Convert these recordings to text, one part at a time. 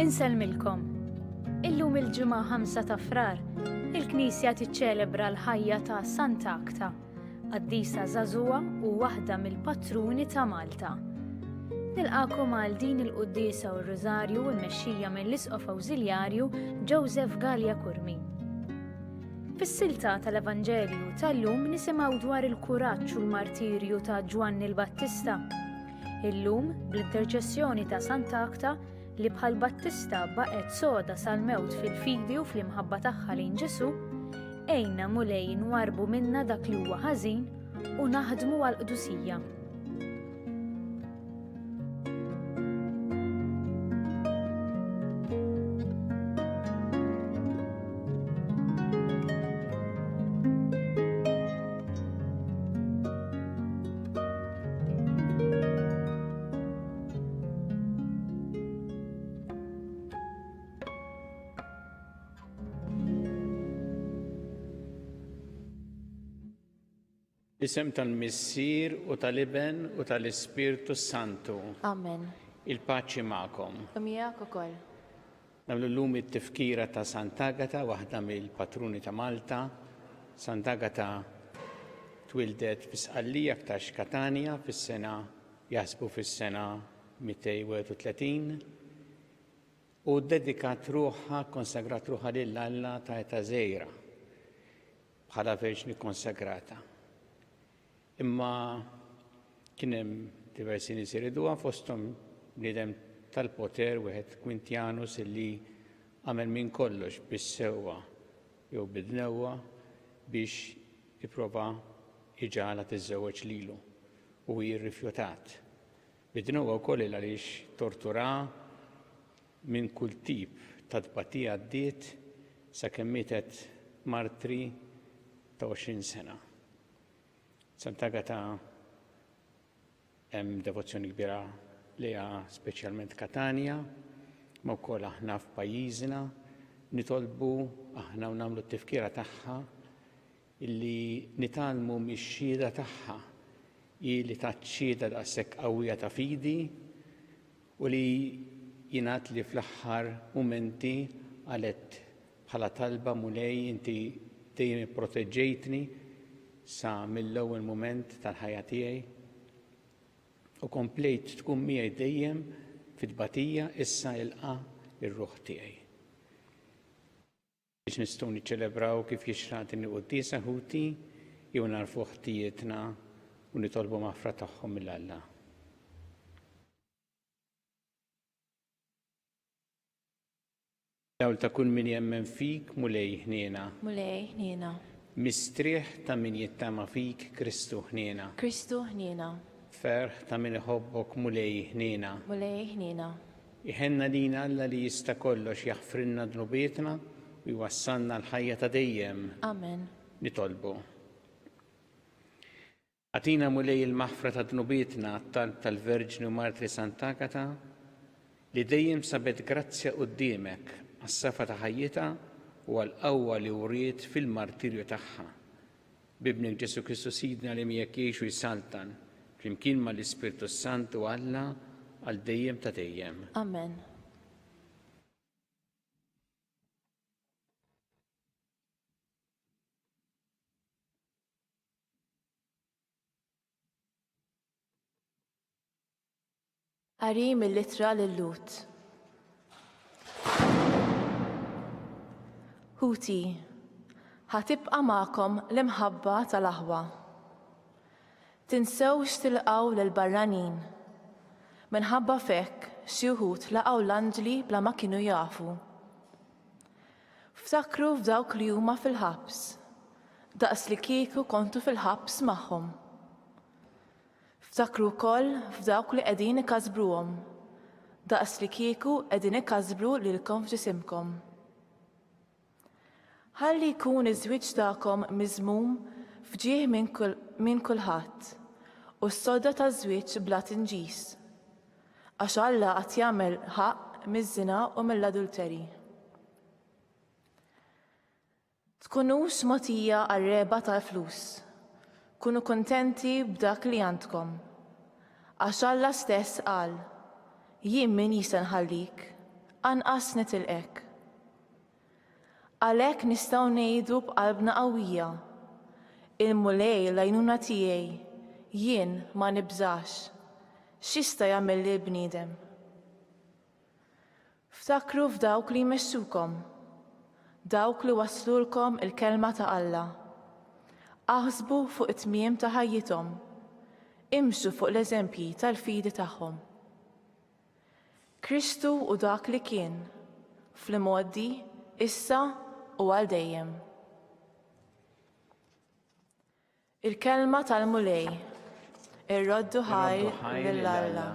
Insellmilkom. Illum il-Ġimgħa 5 ta' Frar, il-Knisja tiċċelebra l-ħajja ta' Santa Akta, qaddisa żagħżugħa u waħda mill-patruni ta' Malta. Nilqakom għal din il-quddiesa u r-Rużarju mmexxija mill-Isqof Awżiljarju Joseph Galea Curmi. Fis-silta tal-Evanġelju tal-lum nisimgħu dwar il-kuraġġ u l-martirju ta' Ġwanni l-Battista. Illum, bl-interċessjoni ta' Sant'Agta, li bħal Battista baqgħet soda sal-mewt fil-fidi u fl-imħabba tagħha lejn Ġesù, għinna Mulej nwarrbu minna dak li huwa ħażin u naħdmu għall-qdusija. Fl-isem tal-Missier u tal-Iben u tal-Ispirtu s-Santu. Amen. Il-paċi magħkom. U miegħek ukoll. Nagħmlu llum it-tifkira ta' Sant'Agata, waħda mill-patruni ta' Malta. Sant'Agata twieldet fi Sqallija aktarx Katanja fis-sena jaħsbu fis-sena 231 u ddedikat ruħha, kkonsagrat ruħha lil Alla ta' età żgħira bħala verġni konsagrata. Imma kien hemm diversi nies iriduha fosthom bniedem tal-poter wieħed Quintianus illi għamel minn kollox bis-sewwa jew bid-dnewwa biex ipprova jġagħalha tiżżewweġ lilu u hi rrifjutat. Bid-dnewwa wkoll il għaliex torturaha minn kull tip ta' tbatija għaddiet sakemm mietet martri ta' 20 sena. Sant'Agata hemm devozzjoni kbira lejha speċjalment Katanja, ma wkoll aħna f'pajjiżna nitolbu aħna u nagħmlu t-tifkira tagħha illi nitgħallmu mix-xhieda tagħha hi li tat xhieda daqshekk qawwija ta' fidi u li jingħad li fl-aħħar mumenti qalet bħala talba Mulej inti dejjem ipproteġġejtni sa mill-ewwel mument tal-ħajja tiegħi u komplejt tkun miegħi dejjem fit-tbatija issa ilqa' r-ruħ tiegħi. Biex nistgħu niċċelebraw kif jixraq din il-quddiesa ħuti, jew nagħrfu ħtijietna u nitolbu maħfra tagħhom mil Alla. Dawl ta' kull min jemmen fik, Mulej ħniena. Mulej ħniena. Mistrieħ ta' min jittama fik, Kristu ħniena. Kristu ħniena. Ferħ ta' min iħobbok, Mulej ħniena. Mulej ħniena. Iħenn għalina Alla li jista' kollox jaħfrilna dnubietna u jwassalna għall-ħajja ta' dejjem. Amen. Nitolbu. Agħtina Mulej il-maħfra ta' dnubietna għat-talb tal-Verġni u Martri Sant'Agata li dejjem sabet grazzja quddiemek għas-safa ta' ħajjitha u għall-qawwa li wriet fil-martirju tagħha. B'Ibnek Ġesù Kristu Sidna li miegħek jgħix u jsaltan, flimkien ma' l-Ispirtu s-Santu Alla, għal dejjem ta' dejjem. Amen. Qari mill-Ittra lil-Lhud. Ħuti, ħa tibqa' magħkom l-imħabba tal-aħwa. Tinsewx tilqgħu lill-barranin. Minħabba f'hekk xi wħud laqgħu l-anġli bla ma kienu jafu. Ftakru f'dawk li huma fil-ħabs, daqslikieku kontu fil-ħabs magħhom. Ftakru wkoll f'dawk li qegħdin ikasbruhom, daqslikieku qegħdin ikasbru lilkom f'ġisimkom. Ħalli jkun iż-żwieġ tagħkom miżmum f'ġieħ minn kulħadd, u s-sodda taż-żwieġ bla tinġis. Għax Alla għad jagħmel ħaqq miż-żina u mill-adulteri. Tkunux mogħtija għar-regħba tal-flus. Kunu kuntenti b'dak li għandkom. Għax Alla stess qal, Jien m'iniex se nħallik, Anqas nitilqek. Għalhekk nistgħu ngħidu b'qalbna qawwija, Il-Mulej l-għajnuna tiegħi, jien ma nibżax. X'jista' jagħmilli l-bniedem? Ftakru f'dawk li jmexxukom, dawk li wasslulkom il-kelma ta' Alla. Aħsbu fuq it-tmiem ta' ħajjithom, imxu fuq l-eżempji tal-fidi tagħhom. Kristu hu dak li kien, fl-imgħoddi, issa u għal dejjem. Il-kelma tal-Mulej. Irroddu ħajr lil Alla.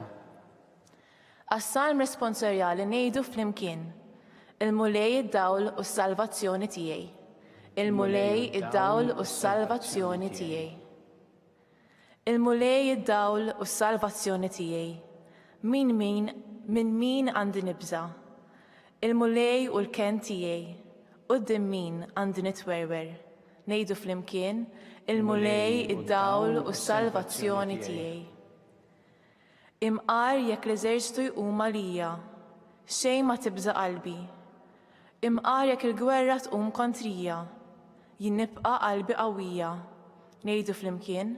Għas-salm responsorjali ngħidu flimkien, Il-Mulej id-dawl u s-salvazzjoni tiegħi. Il-Mulej id-dawl u s-salvazzjoni tiegħi. Il-Mulej id-dawl u s-salvazzjoni tiegħi, min min minn min għandi nibża'? Il-Mulej hu l-kenn tiegħi, quddiem min għandi nitwerwer? Ngħidu flimkien, Il-Mulej id-dawl u s-salvazzjoni tiegħi. Imqar jekk l-eżerċtu jqum għalija, xejn ma tibża' qalbi. Imqar jekk il-gwerra tqum kontrija, jien nibqa' qalbi qawwija. Ngħidu flimkien,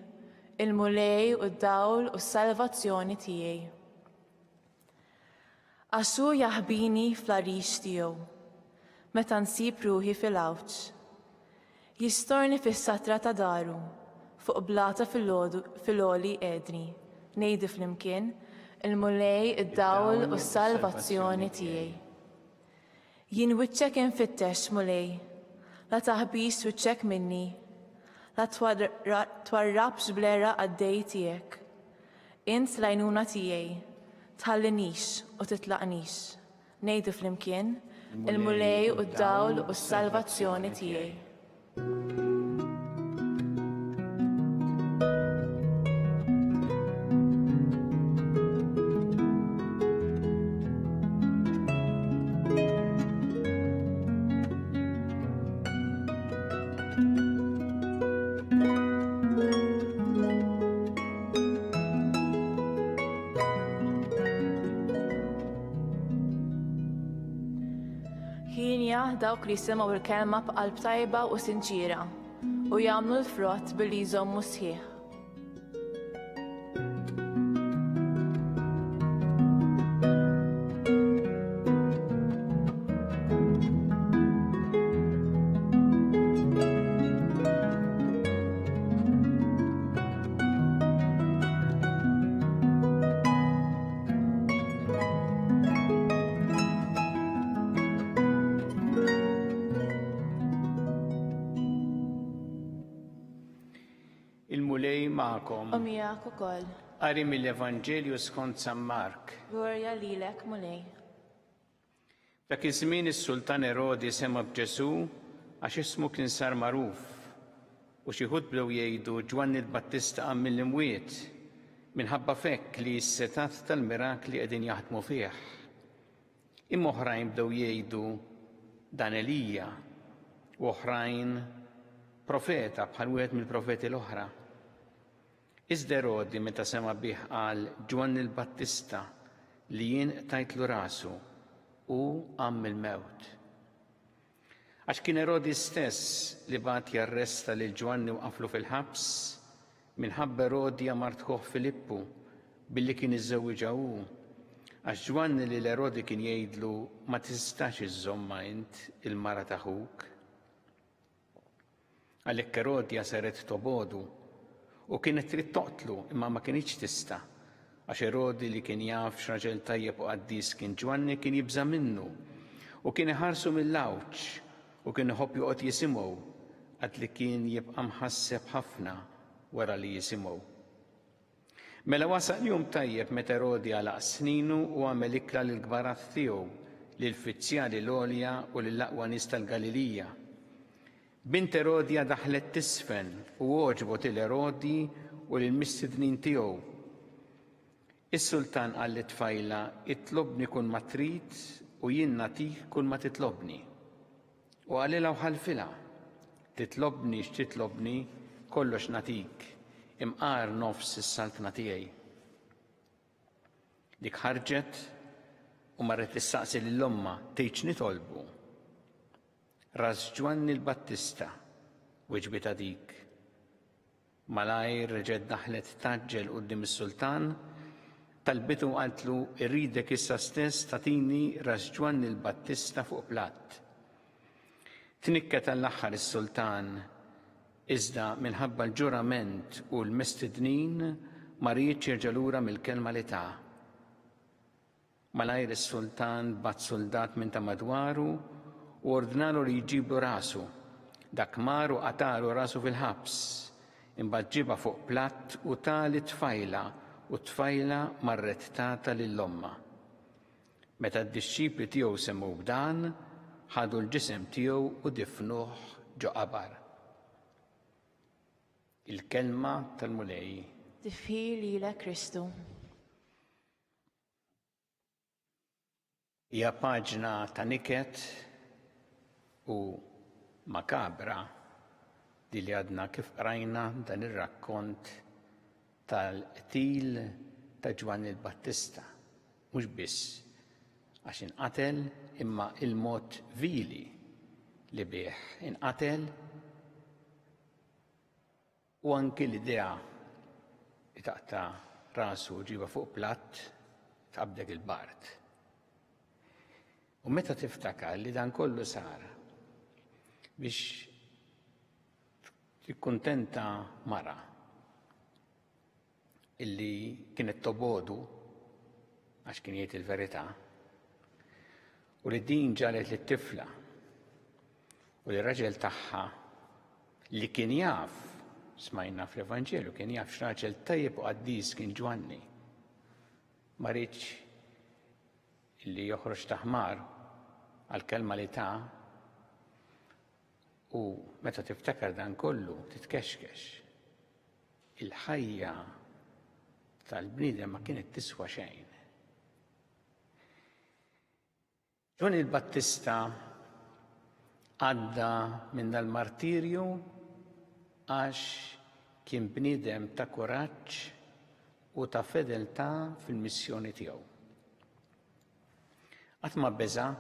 Il-Mulej hu d-dawl u s-salvazzjoni tiegħi. Għax hu jaħbini fl-għarix tiegħu, meta nsib ruħi fil-għawġ. Jistorni fis-satra ta' daru, fuq blata fil-għoli jqegħedni. Ngħidu flimkien, Il-Mulej id-dawl u s-salvazzjoni tiegħi. Jien wiċċek infittex, Mulej, la taħbix wiċċek minni, la twarrabx bl-għeraq qaddej tiegħek. Int l-għajnuna tiegħi, tħallinix u titlaqnix. Ngħidu flimkien, Il-Mulej hu d-dawl u s-salvazzjoni tiegħi. Hienja dawk li jisimgħu l-kelma b'qalb tajba u sinċiera u jagħmlu l-frott billi jżommu sħiħ. Il-Mulej magħkom. U miegħek ukoll. Qari mill-Evanġelju skont San Mark. Glorja lilek, Mulej. F'dak iż-żmien is-sultan Erodi sema' b'Ġesù għax ismu kien sar magħruf. U xi wħud bdew jgħidu, Ġwanni l-Battista qam mill-imwiet, minħabba f'hekk li s-setgħat tal-mirakli qegħdin jaħdmu fih. Imma oħrajn bdew jgħidu, Dan Elija, u oħrajn, Profeta bħal wieħed mill-profeti l-oħra. Iżda Erodi meta sema' bih qal, Ġwanni l-Battista, li jien qtajtlu rasu, hu qam mill-mewt. Għax kien Erodi stess li bagħat jarresta lil Ġwanni u qaflu fil-ħabs, minħabba Erodja mart ħuh Filippu, billi kien iżżewwiġha hu. Għax Ġwanni lil Erodi kien jgħidlu, Ma tistax iżżommha int il-mara ta' ħuk. Għalhekk Erodja saret tobogħdu u kienet trid toqtlu imma ma kinitx tista', għax Erodi li kien jaf x'raġel tajjeb u qaddis kien Ġwanni kien jibża' minnu u kien iħarsu mill-għawġ u kien iħobb joqgħod jisimgħu għad li kien jibqa' mħasseb ħafna wara li jisimgħu. Mela wasal jum tajjeb meta Erodi għalaq sninu u għamel ikla lill-kbarat tiegħu, lill-fizzjali l-għolja u lill-aqwa nies tal-Galilija. Bint Erodja daħlet tiżfen u għoġbot 'il Erodi u lill-mistednin tiegħu. Is-sultan qal lit-tfajla, Itlobni kulma trid u jien nagħtik kulma titlobni. U qalilha u ħalfilha, Titlobni x'titlobni, kollox nagħtik, imqar nofs is-saltna tiegħi. Dik ħarġet. U marret tistaqsi lil ommha, tgħid x'nitolbu? Ras Ġwanni l-Battista, weġbitha dik. Malajr reġgħet daħlet tgħaġġel quddiem is-sultan, talbitu u qaltlu, Irridek issa stess tagħtini ras Ġwanni l-Battista fuq platt. Tnikket għall-aħħar is-sultan, iżda minħabba l-ġurament u l-mistednin ma riedx jerġa' lura mill-kelma li ta. Malajr is-sultan bagħat suldat minn ta' madwaru u ordnalu li jġiblu rasu. Dak mar u qatagħlu rasu fil-ħabs. Imbagħad ġiebha fuq platt u ta lit-tfajla, u t-tfajla marret tatha lil ommha. Meta d-dixxipli tiegħu semgħu b'dan, ħadu l-ġisem tiegħu u difnuh ġo qabar. Il-kelma tal-Mulej. Tifħir lilek Kristu. Hija paġna ta' niket u makabra di li għadna kif qrajna dan ir-rakkont tal-qtil ta' Ġwanni l-Battista. Mhux biss għax inqatel imma il-mod vili li bih inqatel U anki l-idea li taqta' rasu u ġġibha fuq platt tqabbdek il-bard. U meta tiftakar li dan kollu sar biex tikkuntenta mara illi kienet tobodu għax kien jgħid il-verità u li din ġalet li tifla u li raġel tagħha li kien jaf smajna fl-Evanġelu kien jaf x'raġel tajjeb u qaddis kien Ġwanni. Ma riedx illi joħroġ taħmar għal-kelma li ta' u meta tiftakar dan kollu titkexkex. Il-ħajja tal-bniedem ma kienet tiswa xejn. Ġwanni l-Battista għadda minn dal-martirju għax kien bniedem ta' kuraġġ u ta' fedeltà fil-missjoni tiegħu. Qatt ma beża'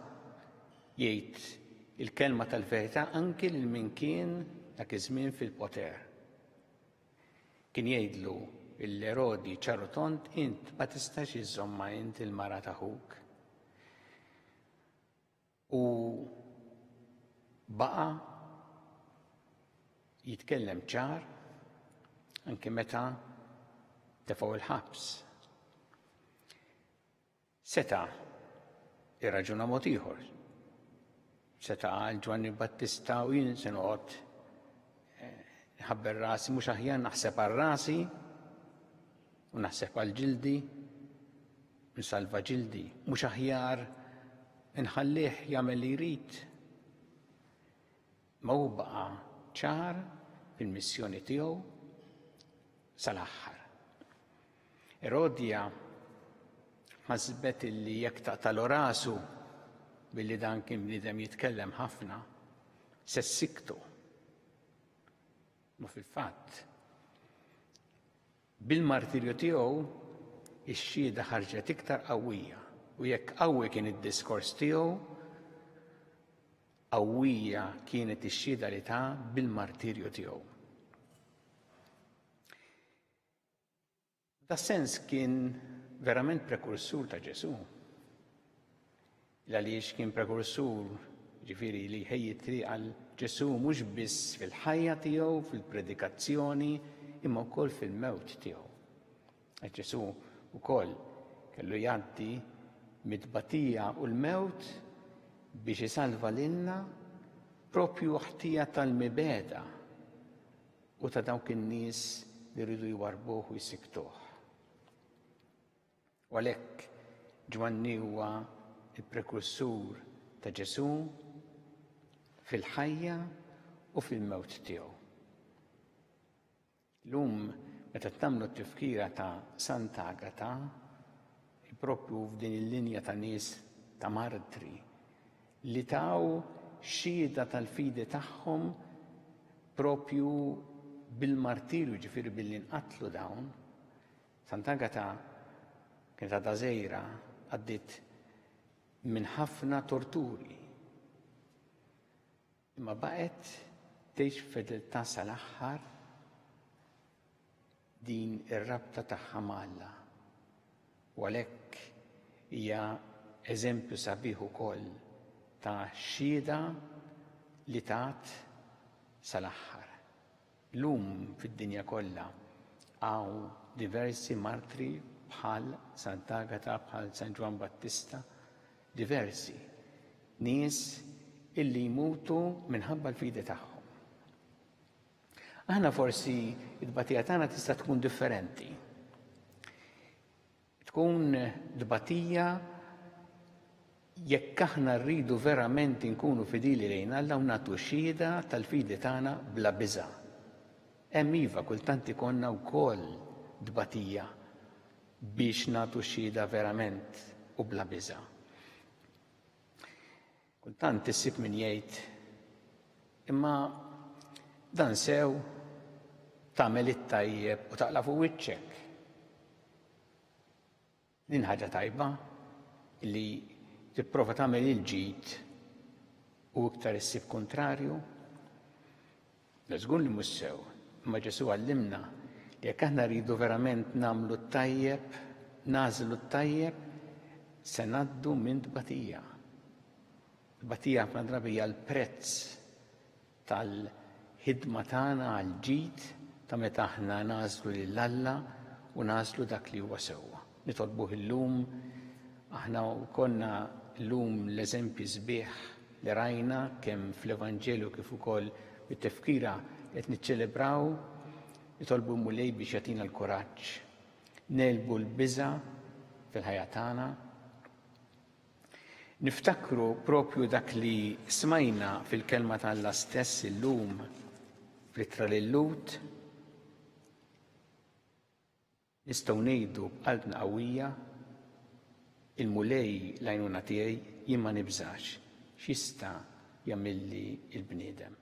jgħid il-kelma tal-verità anki lil min kien dak iż-żmien fil-poter. Kien jgħidlu l-Erodi ċar u tond int ma tistax iżżommha int il-mara ta' ħuk. U baqa' jitkellem ċar anke meta tefgħu il-ħabs. Seta' irraġuna mod ieħor. Seta' qal Ġwanni Battista u jien se noqgħod eh, nħabber rasi mhux aħjar naħseb għal rasi u naħseb għal ġildi, nsalva ġildi, mhux aħjar nħallih jagħmel li jrid. Ma hu baqa' ċar fil-missjoni tiegħu sal-aħħar. Erodja ħasbet illi jekk taqtalu rasu billi dan kien bniedem jitkellem ħafna, se ssiktu. Ma fil-fatt, bil-martirju tiegħu ix-xhieda ħarġet iktar qawwija u jekk qawwi kien id-diskors tiegħu, qawwija kienet ix-xhieda li ta bil-martirju tiegħu. Da sens kien verament prekursur ta' Ġesù. Għaliex kien prekursur, ġifieri li jħejji triq għal Ġesù mhux biss fil-ħajja tiegħu, fil-predikazzjoni, imma wkoll fil-mewt tiegħu. Għax Ġesù wkoll kellu jgħaddi mit-tbatija u l-mewt biex isalva lilna propju ħtija tal-mibegħda u ta' dawk in-nies li rridu jwarbuh u jsikktuh. U għalhekk Ġwanni huwa il-prekursur ta' Ġesù fil-ħajja u fil-mewt tiegħu. Lum meta tagħmlu t-tifkira ta' Santa Agata, propju f'din il-linja ta' nies ta' martri li taw xhieda tal-fidi tagħhom Propju bil-martirju, ġifieri billi nqatlu dawn, Sant'Agata kienet għadha żgħira, għaddiet minn ħafna torturi. Imma baqgħet tgħix f'fedeltà sal-aħħar din ir-rabta tagħha ma' Alla. U għalhekk hija eżempju sabiħ ukoll ta' xhieda li tat sal-aħħar. Llum fid-dinja kollha hawn diversi martri bħal Sant'Agata, bħal San Ġwann Battista, diversi nies illi jmutu minħabba l-fidi tagħhom. Aħna forsi t-tbatija tagħna tista' tkun differenti. Tkun tbatija jekk aħna rridu verament inkunu fidili lejn Alla u nagħtu xhieda tal-fidi tagħna bla biża'. Hemm iva kultant ikollna wkoll tbatija biex nagħtu xhieda verament u bla biża'. Kultant issib min jgħid imma dan sew tagħmel it-tajjeb u taqla' fuq wiċċek. Din ħaġa tajba li tipprova tagħmel il-ġid u iktar issib kontrarju. Le żgur li mhux sew, imma Ġesù għallimna li jekk aħna rridu verament nagħmlu t-tajjeb, nagħżlu t-tajjeb, se ngħaddu minn tbatija. Tbatija ħafna drabi hija l-prezz tal-ħidma tagħna għall-ġid ta' meta aħna nagħżlu lil Alla u nagħżlu dak li huwa sewwa. Nitolbuh illum aħna konna llum l-eżempji sbieħ li rajna kemm fl-Evanġelju kif ukoll bit-tifkira li qed niċċelebraw, nitolbu l-Mulej biex jagħtina l-kuraġġ negħlbu l-biża' fil-ħajja tagħna. Niftakru propju dak li smajna fil-kelma ta' Alla stess illum fl-ittra lil-Lut, Nistgħu ngħidu b'qalbna qawwija, Il-Mulej l-għajnuna tiegħi, jien ma nibżax. X'jista' jagħmilli l-bniedem?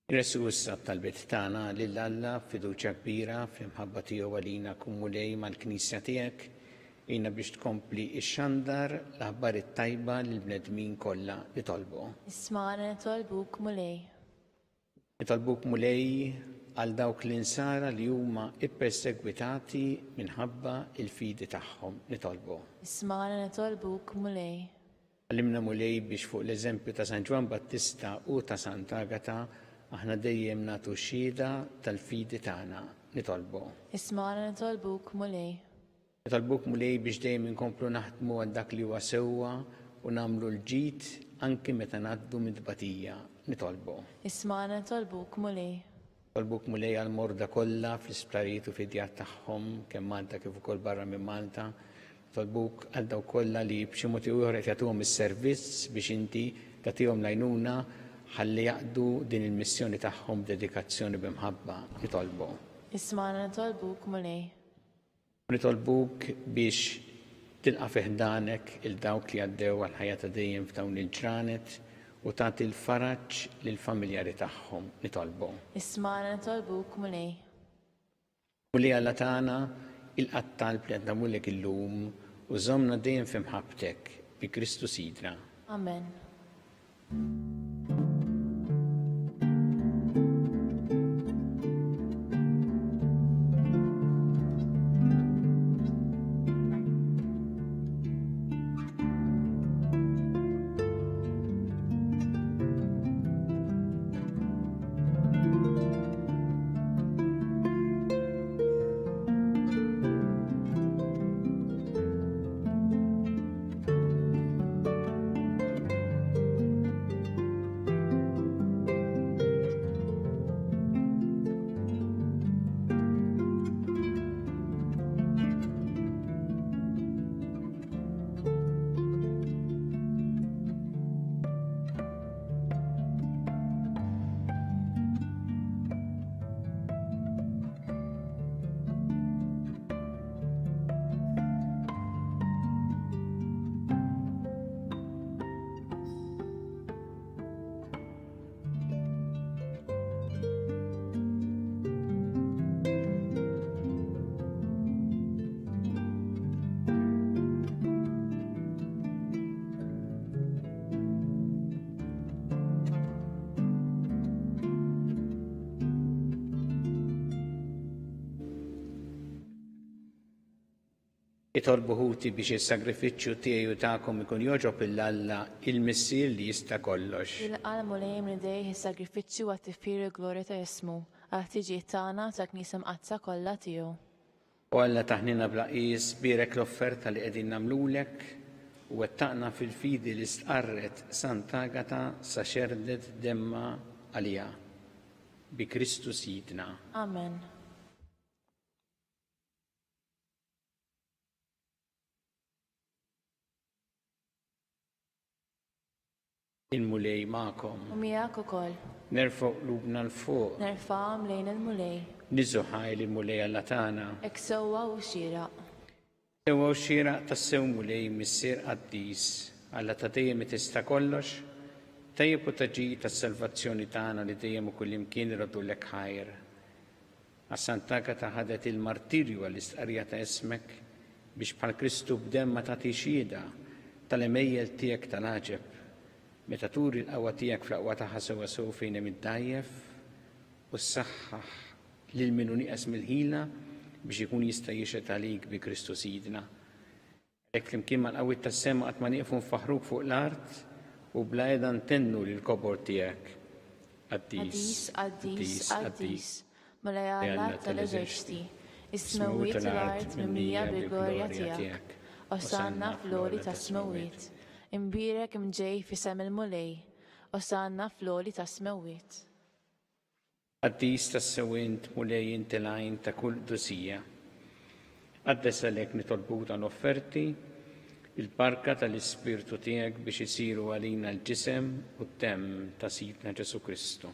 Nresqu issa t-talbiet tagħna lil Alla b'fiduċja kbira fl-imħabba tiegħu għalina kun Mulej mal-Knisja tiegħek, għinna biex tkompli xxandar l-aħbar it-tajba lill-bnedmin kollha. Nitolbu. Ismagħna nitolbuk Mulej. Nitolbuk Mulej għal dawk l-insara li huma ppersegwitati minħabba l-fidi tagħhom. Nitolbu. Ismagħna nitolbuk Mulej. Għallimna Mulej biex fuq l-eżempju ta' San Ġwann Battista u ta' Sant'Agata aħna dejjem nagħtu xhieda tal-fidi tagħna. Nitolbu. Ismagħna nitolbuk Mulej. Nitolbuk Mulej biex dejjem inkomplu naħdmu għal dak li huwa sewwa u nagħmlu l-ġid anki meta ngħaddu minn tbatija. Nitolbu. Ismagħna nitolbuk Mulej. Nitolbuk Mulej għall-morda kollha fl-isptarijiet u fid-djar tagħhom, kemm Malta kif ukoll barra minn Malta. Nitolbuk għal dawk kollha li b'xi mod jew ieħor qed jagħtuhom is-servizz biex inti tagħtihom l-għajnuna ħalli jaqdu din il-missjoni tagħhom b'dedikazzjoni u b'imħabba. Nitolbu. Ismagħna nitolbuk Mulej. Nitolbuk biex tilqa' fi ħdanek 'il dawk li għaddew għall-ħajja ta' dejjem f'dawn il-ġranet u tagħti l-faraġ lill-familjari tagħhom. Nitolbu. Ismagħna nitolbuk, Mulej. Mulej Alla tagħna, ilqa' t-talb li qed nagħmlulek illum u żommna dejjem fi mħabbtek, bi Kristu Sidna. Amen. Itolbu ħuti biex is-sagrifiċċju tiegħi u tagħkom ikun jogħġob 'il Alla, il-Missier li jista' kollox. Jilqa' l-Mulej minn idejh is-sagrifiċċju għat-tifħir u l-glorja ta' ismu, għall-ħtiġijiet tagħna u tal-Knisja Mqaddsa kollha tiegħu. O Alla ta' ħniena bla qies, bierek l-offerta li qegħdin nagħmlulek u wettaqna fil-fidi li stqarret Sant'Agata sa xerrdet demmha għaliha. Bi Kristu Sidna. Amen. Il-Mulej magħkom. U miegħek ukoll. Nerfgħu qlubna 'l fuq. Nerfgħuhom lejn il-Mulej. Niżżu ħajr lill-Mulej Alla tagħna. Hekk sewwa u xieraq. Sewwa u xieraq tassew Mulej, Missier qaddis, Alla ta' dejjem li tista' kollox, tajjeb u ta' ġid għas-salvazzjoni tagħna li dejjem u kullimkien irroddulek ħajr. Għax Sant'Agata ħadet il-martirju għall-istqarrija ta' ismek, biex bħal Kristu b'demmha tagħti xhieda tal-għemejjel tiegħek tal-għaġeb, meta turi l-qawwa tiegħek fl-aqwa tagħha sewwasew fejn hemm id-dgħajjef, u ssaħħaħ lil min hu nieqes mill-ħila biex ikun jista' jixhed għalik bi Kristu Sidna. Għalhekk flimkien mal-qawwiet tas-sema qatt ma nieqfu nfaħħruk fuq l-art u bla heda ntennu lill-kobor tiegħek. Qaddis, qaddis, qaddis, Mulej Alla tal-eżerċti, is-smewwiet u l-art mimlija bil-glorja tiegħek. Osanna fl-għoli tas-smewwiet. Imbierek imġej f'isem il-Mulej. Osanna fl-għoli tas-smewwiet. Qaddis tassew int, Mulej, inti l-għajn ta' kull qdusija. Qaddes għalhekk nitolbuk dawn l-offerti bil-barka tal-Ispirtu tiegħek biex isiru għalina l-ġisem u d-demm ta' Sidna Ġesù Kristu.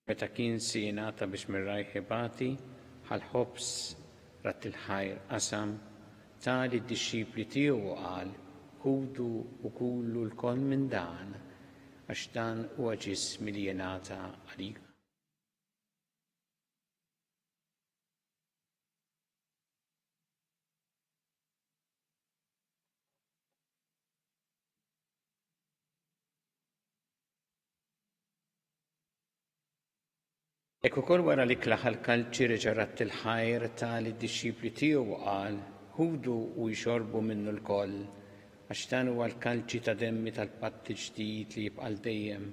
Meta kien si jingħata biex minn rajh ibati, ħa l-ħobż, radd il-ħajr, qasam, ta lid-dixxipli tiegħu u qal, Ħudu u kulu lkoll minn dan, Għax dan huwa ġismi li jingħata għalikom. Hekk ukoll wara l-ikla ħa l-kalċi reġa' radd il-ħajr ta lid-dixxipli tiegħu u qal, Ħudu u ixorbu minnu lkoll, għax dan huwa l-kalċi ta' demmi tal-patt il-ġdid li jibqa' għal dejjem,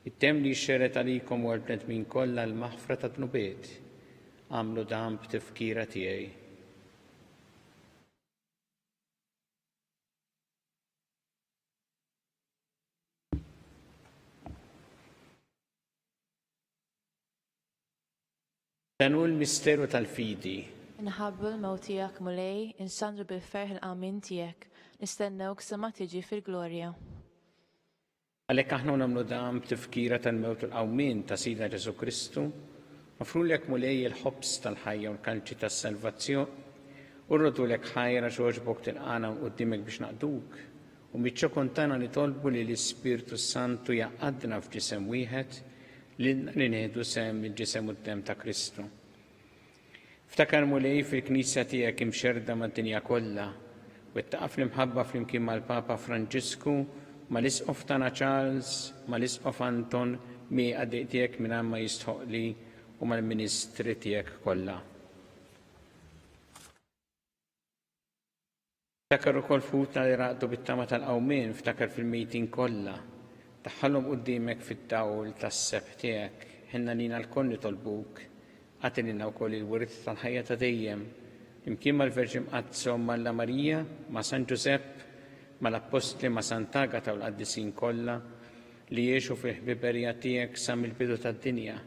id-demm li jixxerred għalikom u għall-bnedmin kollha għall-maħfra tad-dnubiet. Agħmlu dan b'tifkira tiegħi. Dan hu l-misteru tal-fidi. Inħabbru l-mewt tiegħek, Mulej, inxandru bil-ferħ il-qawmien tiegħek, nistennewk sa ma tiġi fil-glorja. Għalhekk aħna u nagħmlu dan b'tifkira tal-mewt u l-qawmien ta' Sidna Ġesù Kristu, noffrulek Mulej il-ħobż tal-ħajja u l-kalċi tas-salvazzjoni, u rroddulek ħajr għax għoġbok tilqagħna hawn quddiemek biex naqduk, U miċ-ċokon tagħna nitolbu li l-Ispirtu s-Santu jgħaqqadna f'ġisem wieħed, lilna li nieħdu sehem mill-ġisem u d-demm ta' Kristu. Ftakar Mulej fil-Knisja tiegħek imxerrda mad-dinja kollha, wettaqha fl-imħabba flimkien mal-Papa Franġisku, mal-Isqof tagħna Charles, mal-Isqof Anton, miegħi tiegħek mingħajr ma jistħoqqli u mal-ministri tiegħek kollha. Ftakar ukoll f'ħutna li raqdu bit-tama tal-qawmien, ftakar fil-mejtin kollha. Daħħalhom quddiemek fid-dawl tas-sebħ tiegħek. Ħenn għalina lkoll nitolbuk. Agħti lilna wkoll il-wirt tal-ħajja ta' dejjem, flimkien mal-Verġni Mqaddsa Omm Alla Marija, ma' San Ġużepp, mal-Appostli, ma' Sant'Agata u l-qaddisin kollha, li għexu fil-ħbiberija tiegħek sa mill-bidu tad-dinja.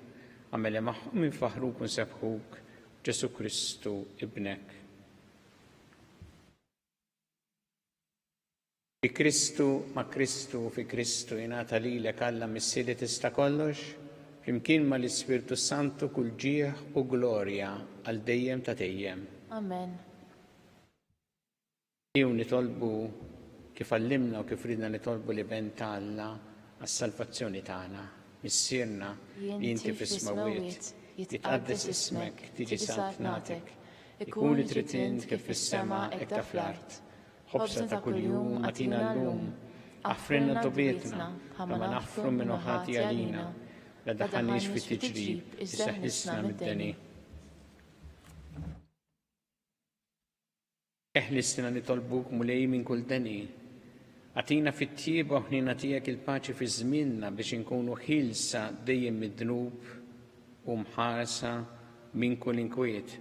Agħmel li magħhom infaħħruk u nsebbħuk, Ġesù Kristu, Ibnek. Bi Kristu, ma' Kristu u fi Kristu jingħata lilek Alla Missier li tista' kollox, flimkien ma' l-Ispirtu s-Santu kull ġieħ u glorja għal dejjem ta' dejjem. Amen. Ejjew nitolbu kif għallimna u kif ridna nitolbu l-Iben ta' Alla għas-salvazzjoni tagħna. Missierna li inti fis-smewwiet, jitqaddes ismek, tiġi saltnatek, Ikun li trid int kif fis-sema hekk ta' fl-art. Ħobżna ta' kuljum agħtina llum. Aħfrilna dnubietna, bħalma naħfru min hu ħati għalina. La ddaħħalniex fit-tiġrib, iżda ħlisna mid-deni. Eħlisna nitolbuk, Mulej, minn kull deni. Agħtina fit-tjieba u ħniena tiegħek il-paċi fi żmienna biex inkunu ħielsa dejjem mid-dnub u mħarsa minn kull inkwiet.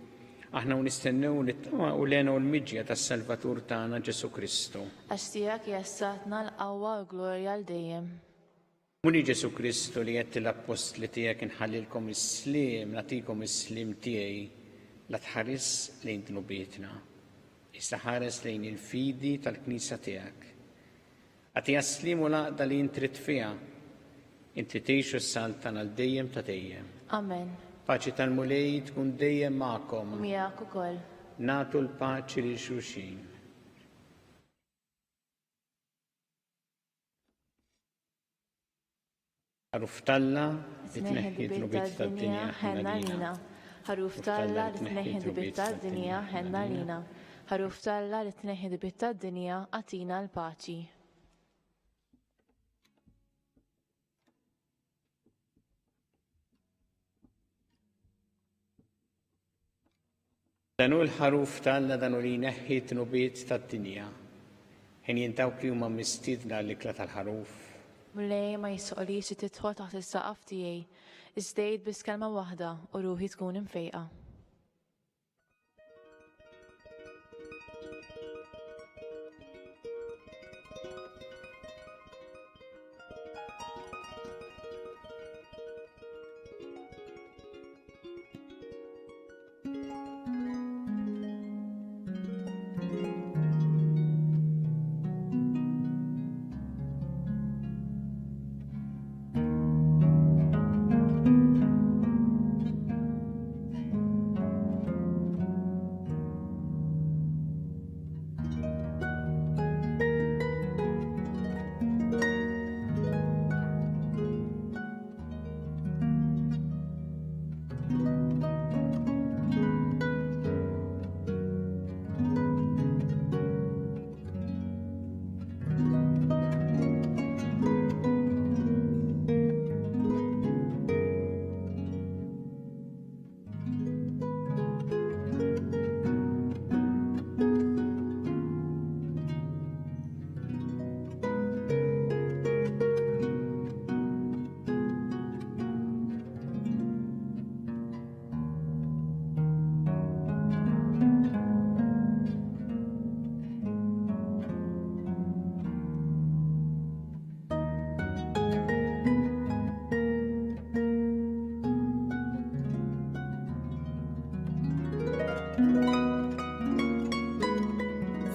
Aħna u nistennew nittama u l-hena u l-miġja tas-Salvatur tagħna Ġesù Kristu. Għax tiegħek hija s-saltna, l-qawwa u l-glorja għal dejjem. Mulej Ġesù Kristu li għedt lill-appostli tiegħek inħallilkom is-sliem, nagħtikom is-sliem tiegħi, la tħarisx lejn dnubietna, iżda ħares lejn il-fidi tal-Knisja tiegħek. Agħtiha s-sliem u l-għaqda li int trid fiha, int li tgħix u ssaltan għal dejjem ta' dejjem. Amen. Paċi tal-Mulej tkun dejjem magħkom. U miegħek ukoll. Nagħtu l-paċi lil xulxin. Ħaruf t'Alla li tneħħi d-dnubiet tad-dinja, ħenn għalina. Ħaruf t'Alla li tneħħi d-dnubiet tad-dinja, ħenn għalina. Ħaruf t'Alla li tneħħi d-dnubiet tad-dinja, agħtina l-paċi. Dan hu l-Ħaruf ta' Alla, dan hu li jneħħi d-dnubiet tad-dinja. Henjin dawk li huma mistiedna għall-ikla tal-Ħaruf. Mulej, ma jistħoqlix li tidħol taħt is-saqaf tiegħi, iżda għid biss kelma waħda u ruħi tkun imfejqa.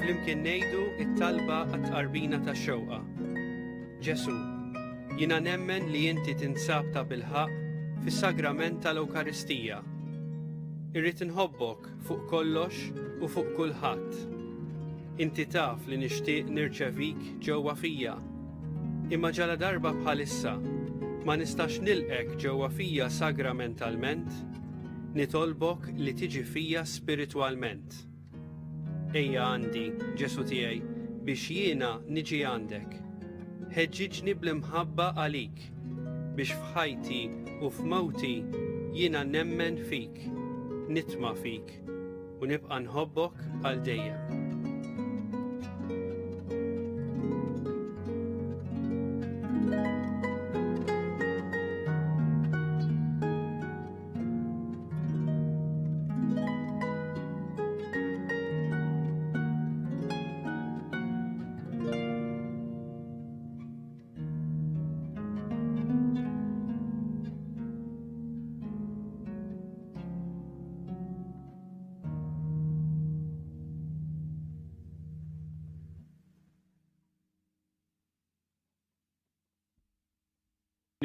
Flimkien ngħidu it-talba għat-tqarbina tax-xewqa. Ġesù, jiena nemmen li inti tinsab tabilħaqq fis-sagrament tal-Ewkaristija. Irrid inħobbok fuq kollox u fuq kulħadd. Inti taf li nixtieq nirċevik ġewwa fija. Imma ġaladarba bħalissa ma nistax nilqek ġewwa fija sagramentalment, nitolbok li tiġi fija spiritwalment. Ejja għandi, Ġesù tiegħi, biex jiena niġi għandek. Ħeġġiġni bl-imħabba għalik, biex f'ħajti u f'mewti jiena nemmen fik, nitma' fik u nibqa' nħobbok għal dejjem.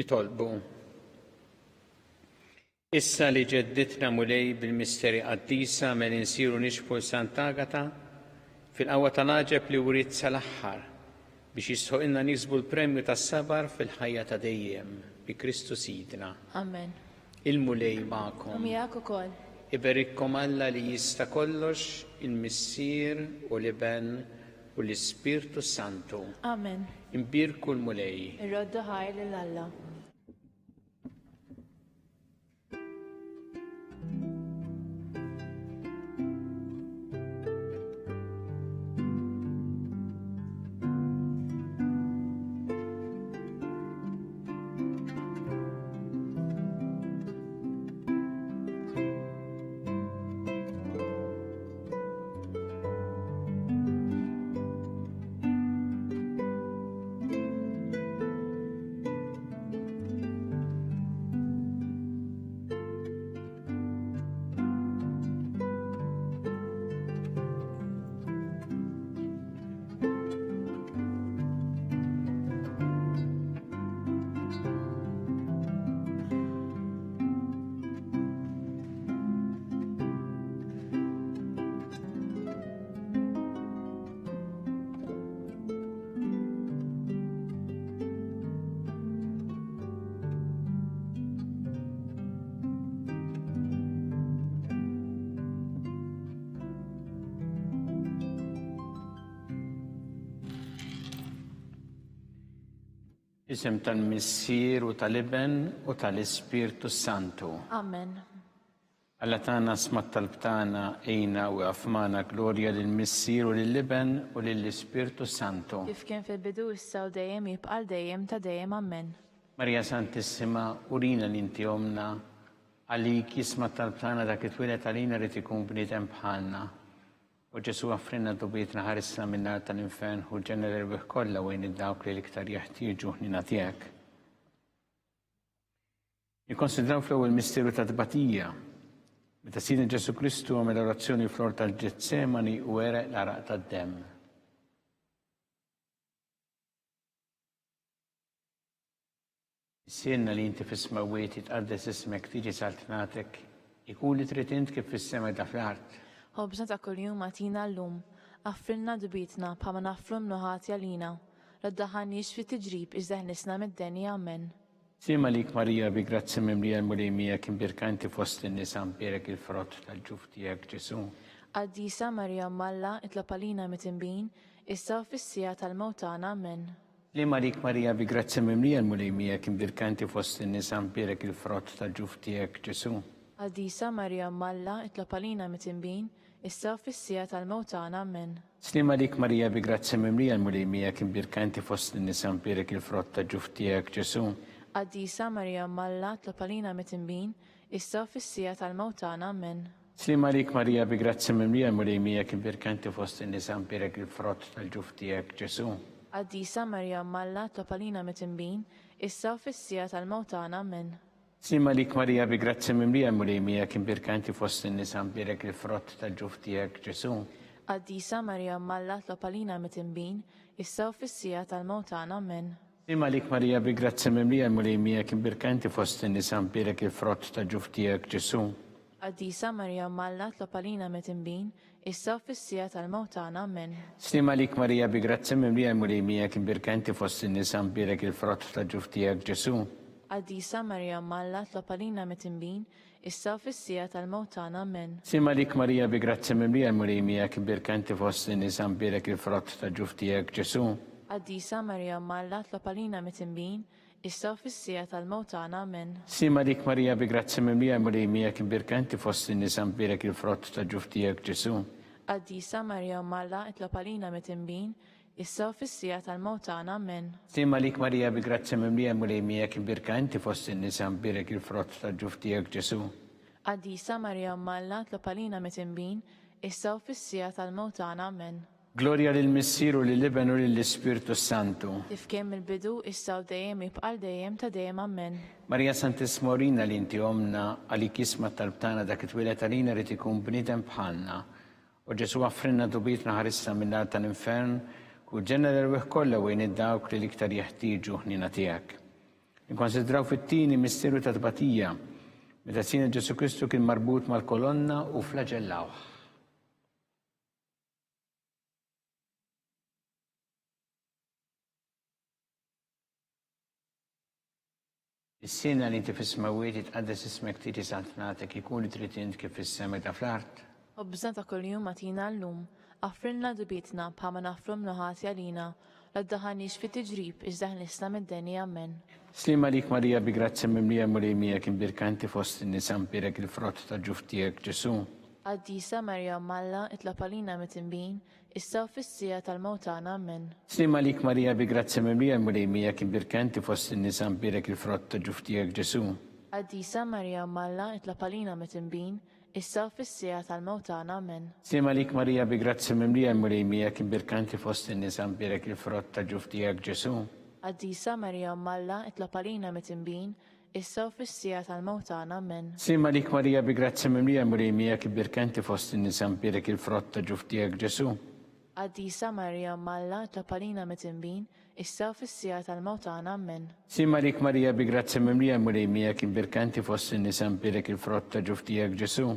Nitolbu. Issa li ġedditna Mulej bil-misteri qaddisa mel insiru nixbħu 'l Sant'Agata fil-qawwa tal-għaġeb li wriet sal-aħħar biex jistħoqilna niksbu l-premju tas-sabar fil-ħajja ta' dejjem bi Kristu Sidna. Amen. Il-Mulej magħkom. U miegħek ukoll. Iberikkom Alla li jista' kollox, il-Missier u l-Iben u l-Ispirtu s-Santu. Amen. Imbierku l-Mulej. Irroddu ħajr lil Alla. Fl-isem tal-Missier u tal-Iben u tal-Ispirtu s-Santu. Amen. Alla tagħna sma' t-talb tagħna, għinna u iqaf magħna glorja lill-Missier u lill-Iben u lill-Ispirtu s-Santu. Kif kien fil-bidu issa u dejjem jibqa' għal dejjem ta' dejjem. Amen. Marija Santissima, urina li inti ommna, għalik jisma' t-talb tagħna dak li twieled għalina ried ikun bniedem bħalna. O Ġesù aħfrilna dnubietna ħarisna min-nar tal-infern ħu l-ġenna l-erwieħ kollha u għin lil dawk li l-iktar jeħtieġu ħniena tiegħek. Nikkonsidraw fl-ewwel misteru ta' tbatija meta Sidna Ġesù Kristu għamel orazzjoni fl-ort tal-Ġetsemani u għereq l-għaraq tad-demm. Missierna li inti fis-smewwiet, jitqaddes ismek, tiġi saltnatek, ikun li trid int kif fis-sema da fl-art. Ħobżna ta' kuljum agħtina llum. Aħfrilna dnubietna bħalma naħfru minnu ħati għalina. La ddaħħalniex fit-tiġrib iżda ħlisna mid-deni. Amen. Sliem għalik Marija bi grazzja mimlija l-Mulej miegħek imbierka inti fost in-nisa mbierek il-frott tal-ġuf tiegħek Ġesù. Qaddisa Marija Omm Alla, itlob għalina mitinbin, issa u fis-siegħa tal-mewt tagħna. Amen. Sliem għalik Marija bi grazzja mimlija l-Mulej miegħek imbierka inti fost in-nisa mbierek il-frott tal-ġuf tiegħek Ġesù. Qaddisa Marija Omm Alla, itlob għalina mitinbin, issa u fis-siegħa tal-mewt tagħna. Ammen. Sliem għalik Marija bi grazzja mimlija l-Mulej miegħek imbierka inti fost in-nisa mbierek il-frott tal-ġuf tiegħek Ġesù. Qaddisa Marija Omm Alla, itlob għalina mitinbin, issa u fis-siegħa tal-mewt tagħna. Ammen. Sliem għalik Marija bi grazzja mimlija l-Mulej miegħek imbierka inti fost in-nisa mbierek il-frott tal-ġuf tiegħek Ġesù. Qaddisa Marija Omm Alla itlob għalina mitinbin, issa u fis-siegħa tal-mewt tagħna. Ammen. Sliem għalik Marija bi grazzja mimlija l-Mulej miegħek imbierka inti fost in-nisa mbierek il-frott tal-ġuf tiegħek Ġesù. Qaddisa Marija Omm Alla itlob għalina mitinbin, issa u fis-siegħa tal-mewt tagħna. Ammen. Sliem għalik Marija bi grazzja mimlija l-Mulej miegħek imbierka inti fost in-nisa mbierek il-frott tal-ġuf tiegħek Ġesù. Qaddisa Marija Omm Alla tlob għalina mitinbin, issa u fis-siegħa tal-mewt tagħna. Ammen. Sliem għalik Marija bi grazzja mimlija l-Mulej miegħek imbierka inti fost in-nisa mbierek il-frott tal-ġuf tiegħek Ġesù. Qaddisa Marija Omm Alla tlob għalina mitinbin, issa u fis-siegħa tal-mewt tagħna. Ammen. Sliem għalik Marija bi grazzja mimlija l-Mulej miegħek imbierka inti fost in-nisa mbierek il-frott tal-ġuf tiegħek Ġesù. Qaddisa Marija Omm Alla tlob għalina mitinbin, Issa u fis-siegħa tal-mewt tagħna. Amen. Sliem għalik Marija bi grazzja mimlija l-Mulej miegħek imbierka inti fost in-nisa mbierek il-frott ta' ġuf tiegħek Ġesù. Qaddisa Marija Omm Alla itlob għalina mitinbin, issa u fis-siegħa tal-mewt tagħna. Amen. Sliem għalik Marija bi grazzja mimlija l-Mulej miegħek imbierka inti fost in-nisa mbierek il-frott ta' ġuf tiegħek Ġesù. Qaddisa Marija Omm Alla itlob għalina mitinbin, issa u fis-siegħa tal-mewt tagħna. Amen. Glorja lill-Missier u lill-Iben u lill-Ispirtu s-Santu. Kif kien mill-bidu, issa u dejjem, jibqa' għal dejjem ta' dejjem. Ammen. Marija Santissima urina li inti Ommna, għalik jisma' t-talb tagħna dak li twieled għalina ried ikun bniedem bħalna. O Ġesù aħfrilna dnubietna ħarisna min-nar tal-infern, ħu l-ġenna l-erwieħ kollha u għin 'il dawk li l-iktar jeħtieġu ħniena tiegħek. Nikkonsidraw fit-tieni misteru ta' tbatija, meta Sidna Ġesù Kristu kien marbut mal-kolonna u flaġellawh. Missierna li inti fis-smewwiet, jitqaddes ismek, tiġi saltnatek, ikun li trid int kif fis-sema da fl-art. Ħobżna ta' kuljum agħtina llum. Aħfrilna dnubietna, bħalma naħfru minnu ħati għalina. La ddaħħalniex fit-tiġrib, iżda ħlisna mid-deni. Ammen. Sliem għalik Marija bi grazzja mimlija l-Mulej miegħek imbierka inti fost in-nisa mbierek il-frott tal-ġuf tiegħek Ġesù. Qaddisa Marija Omm Alla, itlob għalina mitinbin, issa u fis-siegħa tal-mewt tagħna. Ammen. Sliem għalik Marija bi grazzja mimlija l-Mulej miegħek imbierka inti fost in-nisa mbierek il-frott ta' ġuf tiegħek Ġesù. Qaddisa Marija Omm Alla, itlob għalina mitinbin, issa u fis-siegħa tal-mewt tagħna. Ammen. Sliem għalik Marija bi grazzja mimlija l-Mulej miegħek imbierka inti fost in-nisa mbierek il-frott ta' ġuf tiegħek Ġesù. Qaddisa Marija Omm Alla, itlob għalina mitinbin, issa u fis-siegħa tal-mewt tagħna. Ammen. Sliem għalik Marija bi grazzja mimlija l-Mulej miegħek ibbierka inti fost in-nisa mbierek il-frott ta' ġuf tiegħek Ġesù. Qaddisa Marija Omm Alla, itlob għalina mitinbin, issa u fis-siegħa tal-mewt tagħna. Ammen. Sliem għalik Marija bi grazzja mimlija l-Mulej miegħek imbierka inti fost in-nisa mbierek il-frott ta' ġuf tiegħek Ġesù.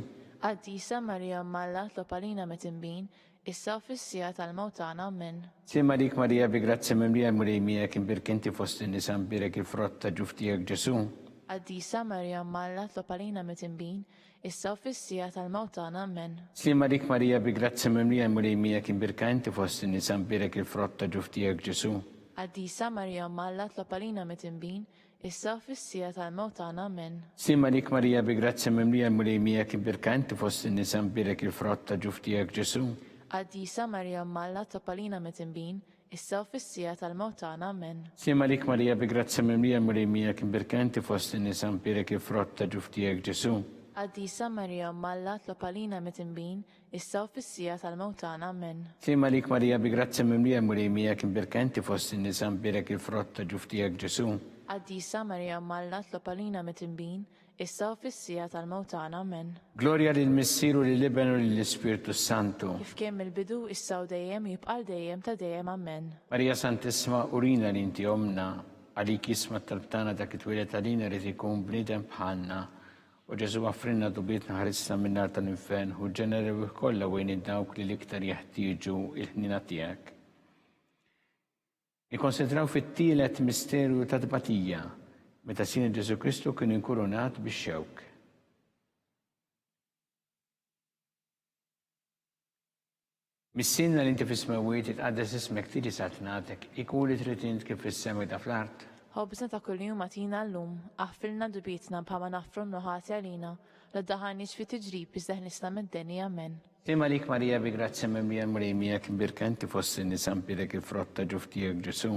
Qaddisa Marija Omm Alla, itlob għalina mitinbin, issa u fis-siegħa tal-mewt tagħna. Ammen. Sliem għalik Marija bi grazzja mimlija l-Mulej miegħek imbierk inti fost in-nisa mbierek il-frott ta' ġuf tiegħek Ġesù. Qaddisa Marija Omm Alla tlob għalina mitinbin, issa u fis-siegħa tal-mewt tagħna. Ammen. Sliem għalik Marija bi grazzja mimlija l-Mulej miegħek imbierka inti fost in-nisa mbierek il-frott ta' ġuf tiegħek Ġesù. Qaddisa Marija Omm Alla tlob għalina mitinbin, issa u fis-siegħa tal-mewt tagħna. Ammen. Sliem għalik Marija bi grazzja mimlija l-Mulej miegħek imbierka inti fost in-nisa mbierek il-frott ta' ġuf tiegħek Ġesù. Qaddisa Marija Omm Alla tlob għalina mitinbin, issa u fis-siegħa tal-mewt tagħna. Ammen. Sliem għalik Marija bi grazzja mimlija l-Mulej miegħek imbierka inti fost in-nisa mbierek il-frott ta' ġuf tiegħek Ġesù. Qaddisa Marija Omm Alla tlob għalina mitinbin, issa u fis-siegħa tal-mewt tagħna. Ammen. Sliem għalik Marija bi grazzja mimlija l-Mulej miegħek imbierka inti fost in-nisa mbierek il-frott ta' ġuf tiegħek Ġesù. Qaddisa Marija Omm Alla tlob għalina mitinbin, issa u fis-siegħa tal-mewt tagħna. Ammen. Glorja lill-Missier u lill-Iben u lill-Ispirtu s-Santu. Kif kien mill-bidu, issa u dejjem, jibqa' għal dejjem ta' dejjem. Ammen. Marija Santissima, urina li inti Ommna, għalik jisma' t-talb tagħna dak li twieled għalina ried ikun bniedem bħalna. O Ġesù aħfrilna dnubietna ħarisna min-nar tal-infern, ħu l-ġenna l-erwieħ kollha u għin dawk li l-iktar jeħtieġu l-ħniena tiegħek. Nikkonsidraw fit-tielet misteru ta' tbatija, meta Sidna Ġesù Kristu kien inkurunat bix-xewk. Missierna li inti fis-smewwiet, jitqaddes ismek, tiġi saltnatek, ikun li trid int kif fis-sema hekk fl-art. Ħobżna ta' kuljum agħtina llum, aħfrilna dnubietna bħalma naħfru n-nuħati għalina, la ddaħħalniex fi tiġrib iżda ħlisna mid-deni. Amen. Sliem għalik Marija bi grazzja mimlija l-Mulej miegħek imbierka inti fost in-nisa mbierek il-frott ta' ġuf tiegħek Ġesù.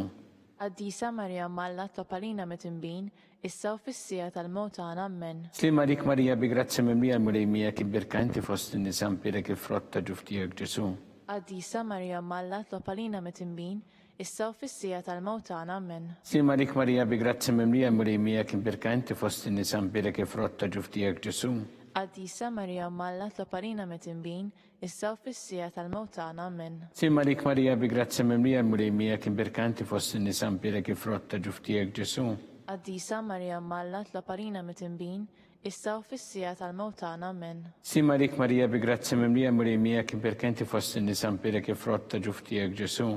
Qaddisa Marija Omm Alla tlob għalina midinbin, issa u fis-siegħa tal-mewt tagħna. Ammen. Sliem għalik Marija bi grazzja mimlija l-Mulej miegħek imbierka inti fost in-nisa mbierek il-frott ta' ġuf tiegħek Ġesù. Qaddisa Marija Omm Alla tlob għalina midinbin, issa u fis-siegħa tal-mewt tagħna. Ammen. Sliem għalik Marija bi grazzja mimlija l-Mulej miegħek imbierka inti fost in-nisa mbierek il-frott ta' ġuf tiegħek Ġesù. Qaddisa Marija Omm Alla tlob għalina midinbin, issa u fis-siegħa tal-mewt tagħna. Ammen. Sliem għalik Marija bi grazzja mimlija l-Mulej miegħek imbierka inti fost in-nisa mbierek il-frott ta' ġuf tiegħek Ġesù. Qaddisa Marija Omm Alla tlob għalina midinbin, issa u fis-siegħa tal-mewt tagħna. Ammen. Sliem għalik Marija bi grazzja mimlija l-Mulej miegħek imbierka inti fost in-nisa mbierek il-frott ta' ġuf tiegħek Ġesù.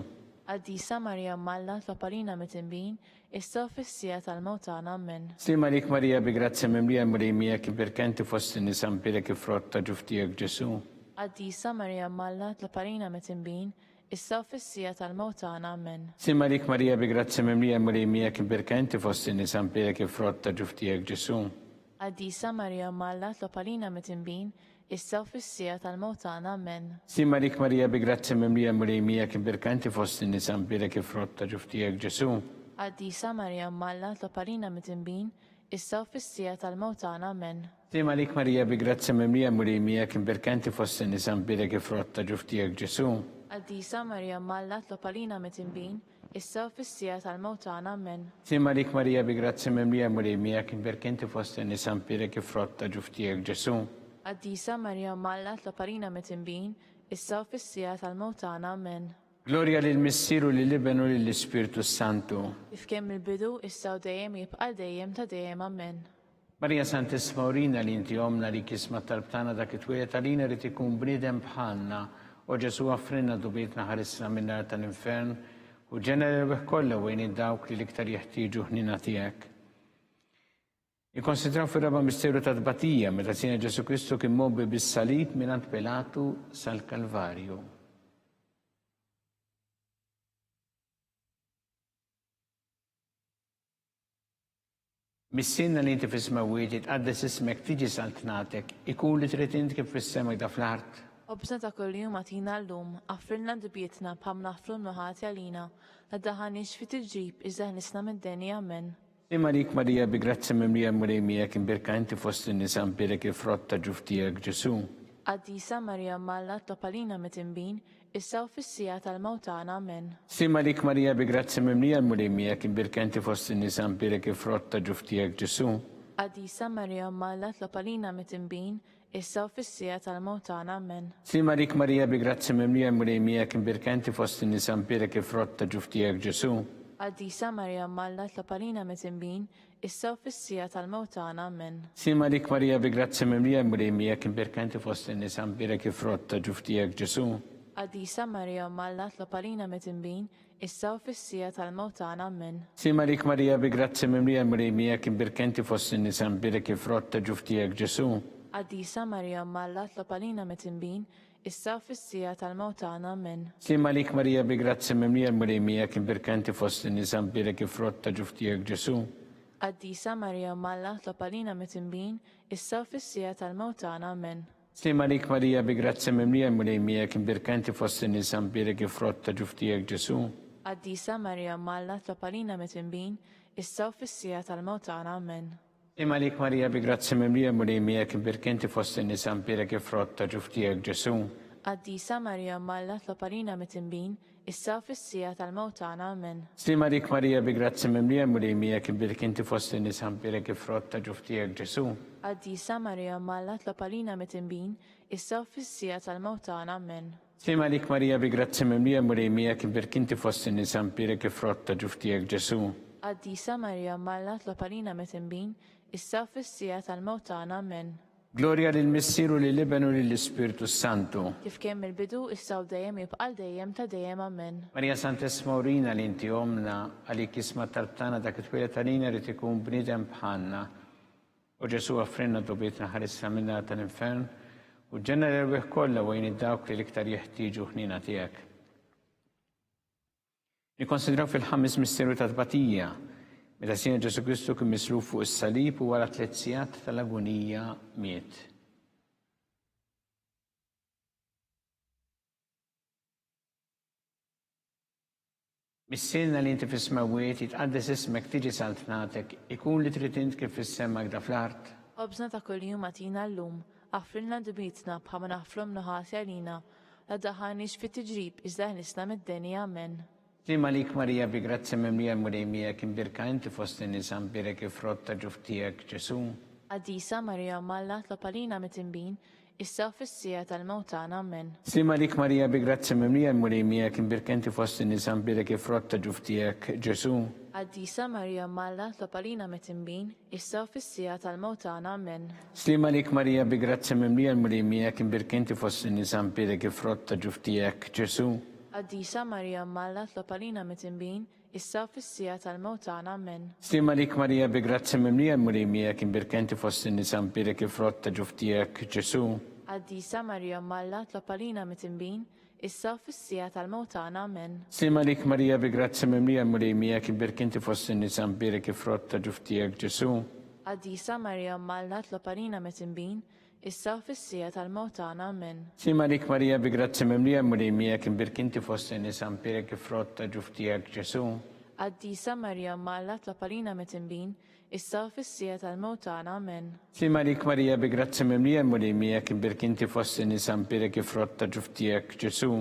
Qaddisa Marija Omm Alla tlob għalina midinbin, issa u fis-siegħa tal-mewt tagħna. Ammen. Sliem għalik Marija bi grazzja mimlija l-Mulej miegħek imbierka inti fost in-nisa mbierek il-frott ta' ġuf tiegħek Ġesù. Qaddisa Marija Omm Alla tlob għalina midinbin, issa u fis-siegħa tal-mewt tagħna. Ammen. Sliem għalik Marija bi grazzja mimlija l-Mulej miegħek imbierka inti fost in-nisa mbierek il-frott ta' ġuf tiegħek Ġesù. Qaddisa Marija Omm Alla tlob għalina midinbin, issa u fis-siegħa tal-mewt tagħna. Ammen. Sliem għalik Marija bi grazzja mimlija l-Mulej miegħek imbierka inti fost in-nisa mbierek il-frott ta' ġuf tiegħek Ġesù. Qaddisa Marija Omm Alla tlob għalina midinbin, issa u fis-siegħa tal-mewt tagħna. Ammen. Sliem għalik Marija bi grazzja mimlija l-Mulej miegħek imbierka inti fost in-nisa mbierek il-frott ta' ġuf tiegħek Ġesù. Qaddisa Marija Omm Alla tlob għalina midinbin, issa u fis-siegħa tal-mewt tagħna. Ammen. Sliem għalik Marija bi grazzja mimlija l-Mulej miegħek imbierka inti fost in-nisa mbierek il-frott ta' ġuf tiegħek Ġesù. Qaddisa Marija Omm Alla tlob għalina midinbin, issa u fis-siegħa tal-mewt tagħna. Ammen. Glorja lill-Missier u lill-Iben u lill-Ispirtu s-Santu. Kif kien mill-bidu, issa u dejjem, jibqa' għal dejjem ta' dejjem. Ammen. Marija Santissima urina li inti Ommna li jisma' t-talb tagħna dak it-twieled għalina ried ikun bniedem bħalna. O Ġesù aħfrilna dnubietna ħarisna min-nar tal-infern u ġenna l-erwieħ kollha u għin dawk li l-iktar jeħtieġu ħniena tiegħek. Nikkonsidraw fir-raba' misteru ta' tbatija meta Sidna Ġesù Kristu kien mgħobbi bis-salib mingħand Pilatu sal-Kalvarju. Missierna li inti fis-smewwiet, jitqaddes ismek, tiġi saltnatek, ikun li trid int kif fis-sema hekk fl-art. Ħobżna ta' kuljum agħtina llum, aħfrilna dnubietna bħalma naħfru n-nuħati għalina, la ddaħħalniex fi tiġrib, iżda ħlisna mid-deni. Ammen. Sliem għalik Marija bi grazzja mimlija l-Mulej miegħek imbierka inti fost in-nisa mbierek il-frott ta' ġuf tiegħek Ġesù. Qaddisa Marija Omm Alla tlob għalina midinbin, issa u fis-siegħa tal-mewt tagħna. Ammen. Sliem għalik Marija bi grazzja mimlija l-Mulej miegħek imbierka inti fost in-nisa mbierek il-frott ta' ġuf tiegħek Ġesù. Qaddisa Marija Omm Alla tlob għalina midinbin, issa u fis-siegħa tal-mewt tagħna. Ammen. Sliem għalik Marija bi grazzja mimlija l-Mulej miegħek imbierka inti fost in-nisa mbierek il-frott ta' ġuf tiegħek Ġesù. Qaddisa Marija Omm Alla tlob għalina midinbin, issa u fis-siegħa tal-mewt tagħna. Ammen. Sliem għalik Marija bi grazzja mimlija l-Mulej miegħek imbierka inti fost in-nisa mbierek il-frott ta' ġuf tiegħek Ġesù. Qaddisa Marija Omm Alla tlob għalina midinbin, issa u fis-siegħa tal-mewt tagħna. Ammen. Sliem għalik Marija bi grazzja mimlija l-Mulej miegħek imbierka inti fost in-nisa mbierek il-frott ta' ġuf tiegħek Ġesù. Qaddisa Marija Omm Alla tlob għalina midinbin, Issa u fis-siegħa tal-mewt tagħna. Ammen. Sliem għalik Marija bi grazzja mimlija l-Mulej miegħek imbierka inti fost in-nisa mbierek il-frott ta' ġuf tiegħek Ġesù. Qaddisa Marija Omm Alla tlob għalina mitinbin, issa u fis-siegħa tal-mewt tagħna. Ammen. Sliem għalik Marija bi grazzja mimlija l-Mulej miegħek imbierka inti fost in-nisa mbierek il-frott ta' ġuf tiegħek Ġesù. Qaddisa Marija Omm Alla tlob għalina mitinbin, issa u fis-siegħa tal-mewt tagħna. Ammen. Sliem għalik Marija bi grazzja mimlija l-Mulej miegħek imbierka inti fost in-nisa mbierek il-frott ta' ġuf tiegħek Ġesù. Qaddisa Marija Omm Alla tlob għalina mitinbin, issa u fis-siegħa tal-mewt tagħna. Ammen. Sliem għalik Marija bi grazzja mimlija l-Mulej miegħek imbierka inti fost in-nisa mbierek il-frott ta' ġuf tiegħek Ġesù. Qaddisa Marija Omm Alla tlob għalina mitinbin, issa u fis-siegħa tal-mewt tagħna. Ammen. Sliem għalik Marija bi grazzja mimlija l-Mulej miegħek imbierk inti fost in-nisa mbierek il-frott ta' ġuf tiegħek Ġesù. Qaddisa Marija Omm Alla tlob għalina mitinbin, issa u fis-siegħa tal-mewt tagħna. Ammen. Glorja lill-Missier u lill-Iben u lill-Ispirtu s-Santu. Kif kien mill-bidu, issa u dejjem jibqa' għal dejjem ta' dejjem. Ammen. Marija Santissima urina li inti Ommna, għalik jisma' t-talb tagħna dak it-twieled għalina jrid ikun bniedem bħalna. O Ġesù offrilna dnubietna ħarisna min-nar tal-infern u ġenna l-erwieħ kollha u għin id-dawk li l-iktar jeħtieġu ħniena tiegħek. Nikkonsidraw fil-ħames misteru ta' tbatija, meta Sinjor Ġesù Kristu kien mislub fuq is-salib u wara tliet sigħat tal-agunija miet. Missierna li inti fis-smewwiet, jitqaddes ismek, tiġi saltnatek, ikun li trid int kif fis-sema hekda fl-art. Ħobżna ta' kuljum agħtina llum, aħfrilna dnubietna bħalma naħfru minnu ħati għalina, la ddaħħalniex fit-tiġrib iżda eħlisna mid-deni. Amen. Sliem għalik Marija bi grazzja mimlija l-Mulej miegħek imbierka inti fost in-nisa mbierek il-frott ta' ġuf tiegħek Ġesù. Qaddisa Marija Omm Alla tlob għalina mitinbin, Issa u fis-siegħa tal-mewt tagħna. Ammen. Sliem għalik Marija bi grazzja mimlija l-Mulej miegħek imbierka inti fost in-nisa mbierek il-frott ta' ġuf tiegħek Ġesù. Qaddisa Marija Omm Alla tlob għalina mitinbin, issa u fis-siegħa tal-mewt tagħna. Ammen. Sliem għalik Marija bi grazzja mimlija l-Mulej miegħek imbierka inti fost in-nisa mbierek il-frott ta' ġuf tiegħek Ġesù. Qaddisa Marija Omm Alla tlob għalina mitinbin, issa u fis-siegħa tal-mewt tagħna. Ammen. Sliem għalik Marija bi grazzja mimlija l-Mulej miegħek imbierka inti fost in-nisa mbierek il-frott ta' ġuf tiegħek Ġesù. Qaddisa Marija Omm Alla tlob għalina mitinbin, issa u fis-siegħa tal-mewt tagħna. Ammen. Sliem għalik Marija bi grazzja mimlija l-Mulej miegħek imbierka inti fost in-nisa mbierek il-frott ta' ġuf tiegħek Ġesù. Qaddisa Marija Omm Alla tlob għalina mitinbin, Issa u fis-siegħa tal-mewt tagħna. Ammen. Sliem għalik Marija bi grazzja mimlija l-Mulej miegħek imbierk inti fost in-nisa mbierek il-frott ta' ġuf tiegħek Ġesù. Qaddisa Marija Omm Alla tlob għalina mitinbin, issa u fis-siegħa tal-mewt tagħna. Ammen. Sliem għalik Marija bi grazzja mimlija l-Mulej miegħek imbierk inti fost in-nisa mbierek il-frott ta' ġuf tiegħek Ġesù.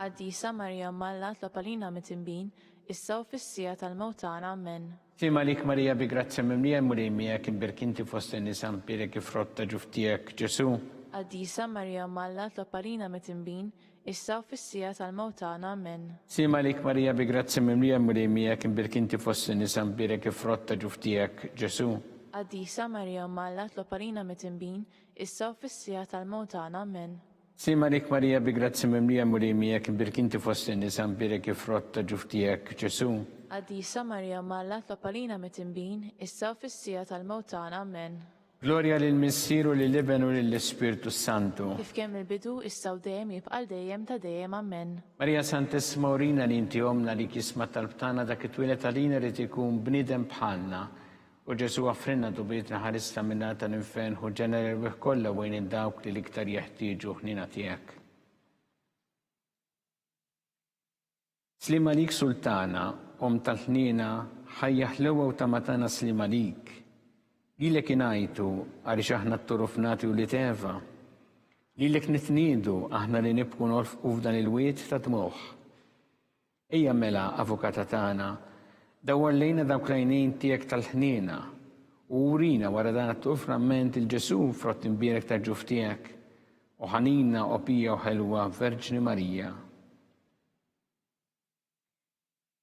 Qaddisa Marija Omm Alla tlob għalina mitinbin, issa u fis-siegħa tal-mewt tagħna. Ammen. Sliem għalik Marija bi grazzja mimlija l-Mulej miegħek imbierk inti fost in-nisa mbierek il-frott ta' ġuf tiegħek Ġesù. Qaddisa Marija Omm Alla tlob għalina mitinbin, issa u fis-siegħa tal-mewt tagħna. Ammen. Sliem għalik Marija bi grazzja mimlija l-Mulej miegħek imbierk inti fost in-nisa mbierek il-frott ta' ġuf tiegħek Ġesù. Qaddisa Marija Omm Alla tlob għalina mitinbin, issa u fis-siegħa tal-mewt tagħna. Ammen. Sliem għalik Marija bi grazzja mimlija l-Mulej miegħek imbierk inti fost in-nisa mbierek il-frott ta' ġuf tiegħek Ġesù. Qaddisa Marija Omm Alla tlob għalina mitinbin, issa u fis-siegħa tal-mewt tagħna. Ammen. Glorja lill-Missier u lill-Iben u lill-Ispirtu s-Santu. Kif kien mill-bidu, issa u dejjem jibqa' għal dejjem ta' dejjem. Ammen. Marija Santissima urina li inti Ommna li jisma' t-talb tagħna dak it-twieled għalina ried ikun bniedem bħalna O Ġesù aħfrilna dnubietna ħarisna min-nar tal-infern ħu ġenna l-erwieħ kollha u għin 'il dawk li l-iktar jeħtieġu ħniena tiegħek. Sliem għalik Sultana, Omm tal-ħniena, ħajja ħlewwa u tama tagħna sliem għalik. Lilek ingħajtu għaliex aħna t-turufnati wlied Eva. Lilek nitniedu aħna li nibku nolfqu f'dan il-wied ta' dmugħ. Ejja mela, Avukata tagħna, dawwar lejna dawk l-għajnejn tiegħek tal-ħniena, u urina wara dan għat-tuq framment 'il Ġesù, frott imbierek tal-ġuf tiegħek, o ħanina, o pija u ħelwa Verġni Marija.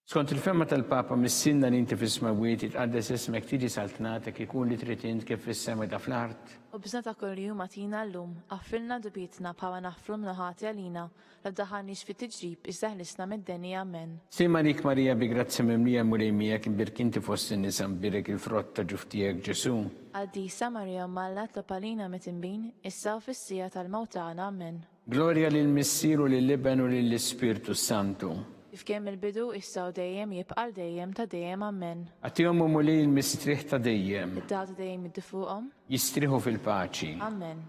Skont il-fehma tal-Papa, Missierna li inti fis-smewwiet, jitqaddes ismek, tiġi saltnatek, ikun li trid int kif fis-sema da fl-art. Ħobżna ta' kuljum agħtina llum, aħfrilna dnubietna bħalma naħfru minnu ħati għalina, La ddaħħalniex fit-tiġrib, iżda ħlisna mid-deni. Amen. Sliem għalik Marija bi grazzja mimlija l-Mulej miegħek imbierk inti fost in-nisa mbierek il-frott ta' ġuf tiegħek Ġesù. Qaddisa Marija Omm Alla tlob għalina mitinbin, issa u fis-siegħa tal-mewt tagħna. Amen. Glorja lill-Missier u lill-Iben u lill-Ispirtu s-Santu. Kif kien mill-bidu, issa u dejjem, jibqa' għal dejjem ta' dejjem. Ammen. Agħtihom, o Mulej, il-mistrieħ ta' dejjem. Id-dawl ta' dejjem jiddi fuqhom. Jistrieħu fil-paċi. Ammen.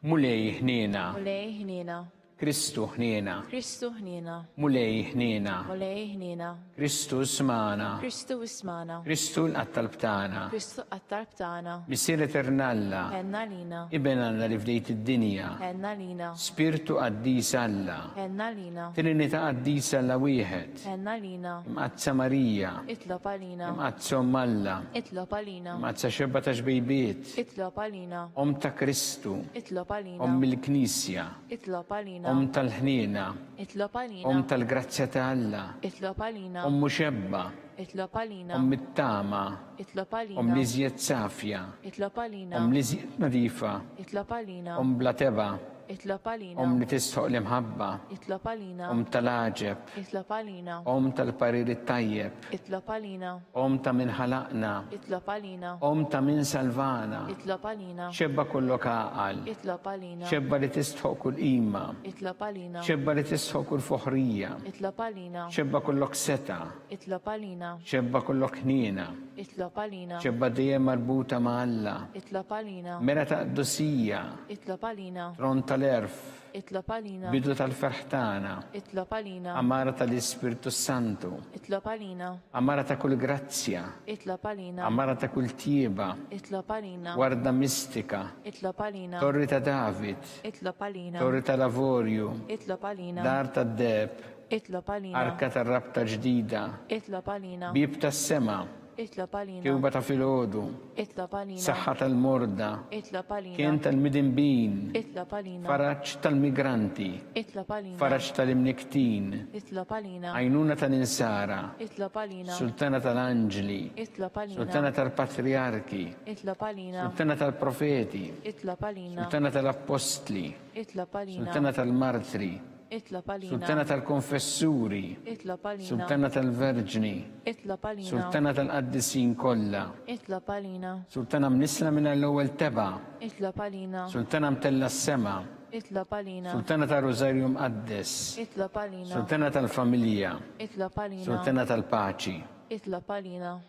Mulej, ħniena. Mulej, ħniena. Kristu, ħniena. Kristu, ħniena. Mulej, ħniena. Mulej, ħniena. Kristu, ismagħna. Kristu, ismagħna. Kristu, ilqa' t-talb tagħna. Kristu, ilqa' t-talb tagħna. Missier Etern Alla. Ħenn għalina. Iben Alla li fdejt id-dinja. Ħenn għalina. Spirtu Qaddis Alla. Ħenn għalina. Trinità Qaddisa Alla wieħed. Ħenn għalina. Imqaddsa Marija. Itlob għalina. Imqaddsa Omm Alla. Itlob għalina. Imqaddsa Xebba ta' Xbejbiet. Itlob għalina. Omm ta' Kristu. Itlob għalina. Omm il-Knisja. Itlob għalina. Omm tal-ħniena. Itlob għalina. Omm tal-grazzja ta' Alla. Itlob għalina. Omm muxebba. Itlob għalina. Omm it-tama. Itlob għalina. Omm l-iżjed safja. Itlob għalina. Omm l-iżjed nadifa. Itlob għalina. Omm bla tebgħa. Itlob għalina. Omm li tistħoq l-imħabba. Itlob għalina. Omm tal-għaġeb. Itlob għalina. Omm tal-parir it-tajjeb. Itlob għalina. Omm ta' min ħalaqna. Itlob għalina. Omm ta' min salvana. Itlob għalina. Xebba kollok għaqal. Itlob għalina. Xebba li tistħoq kull qima. Itlob għalina. Xebba li tistħoq kull foħrija. Itlob għalina. Xebba kollok setgħa. Itlob għalina. Xebba kollok ħniena. Itlob għalina. Xebba dejjem marbuta ma' Alla. Itlob għalina. Mera ta' qdusija. Itlob għalina. Tron tal-għerf. Itlob għalina. Bidu tal-ferħ tagħna. Itlob għalina. Għamara tal-Ispirtu s-Santu. Itlob għalina. Għamara ta' kull grazzja. Itlob għalina. Għamara ta' kull tjieba. Itlob għalina. Warda mistika. Itlob għalina. Torri ta' David. Itlob għalina. Torri tal-avorju. Itlob għalina. Dar tad-deheb. Itlob għalina. Arka tar-rabta ġdida. Itlob għalina. Bieb tas-sema. Itlob għalina. Kewba ta' filgħodu. Itlob għalina. Saħħa tal-morda. Itlob għalina. Kenn tal-midinbin. Itlob għalina. Faraġ tal-migranti. Itlob għalina. Faraġ tal-imnikktin. Itlob għalina. Għajnuna tal-insara. Itlob għalina. Sultana tal-anġli. Itlob għalina. Sultana tal-patrijarki. Itlob għalina. Sultana tal-profeti. Itlob għalina. Sultana tal-appostli. Itlob għalina. Sultana tal-martri. Itlob għalina. Sultana tal-konfessuri. Itlob għalina. Sultana tal-verġni. Itlob għalina. Sultana tal-qaddisin kollha. Itlob għalina. Sultana mnissla mingħajr l-ewwel tebgħa. Itlob għalina. Sultana mtellgħa s-sema. Itlob għalina. Sultana tar-Rużarju Mqaddes. Itlob għalina. Sultana tal-familja. Itlob għalina. Sultana tal-paċi. Itlob għalina.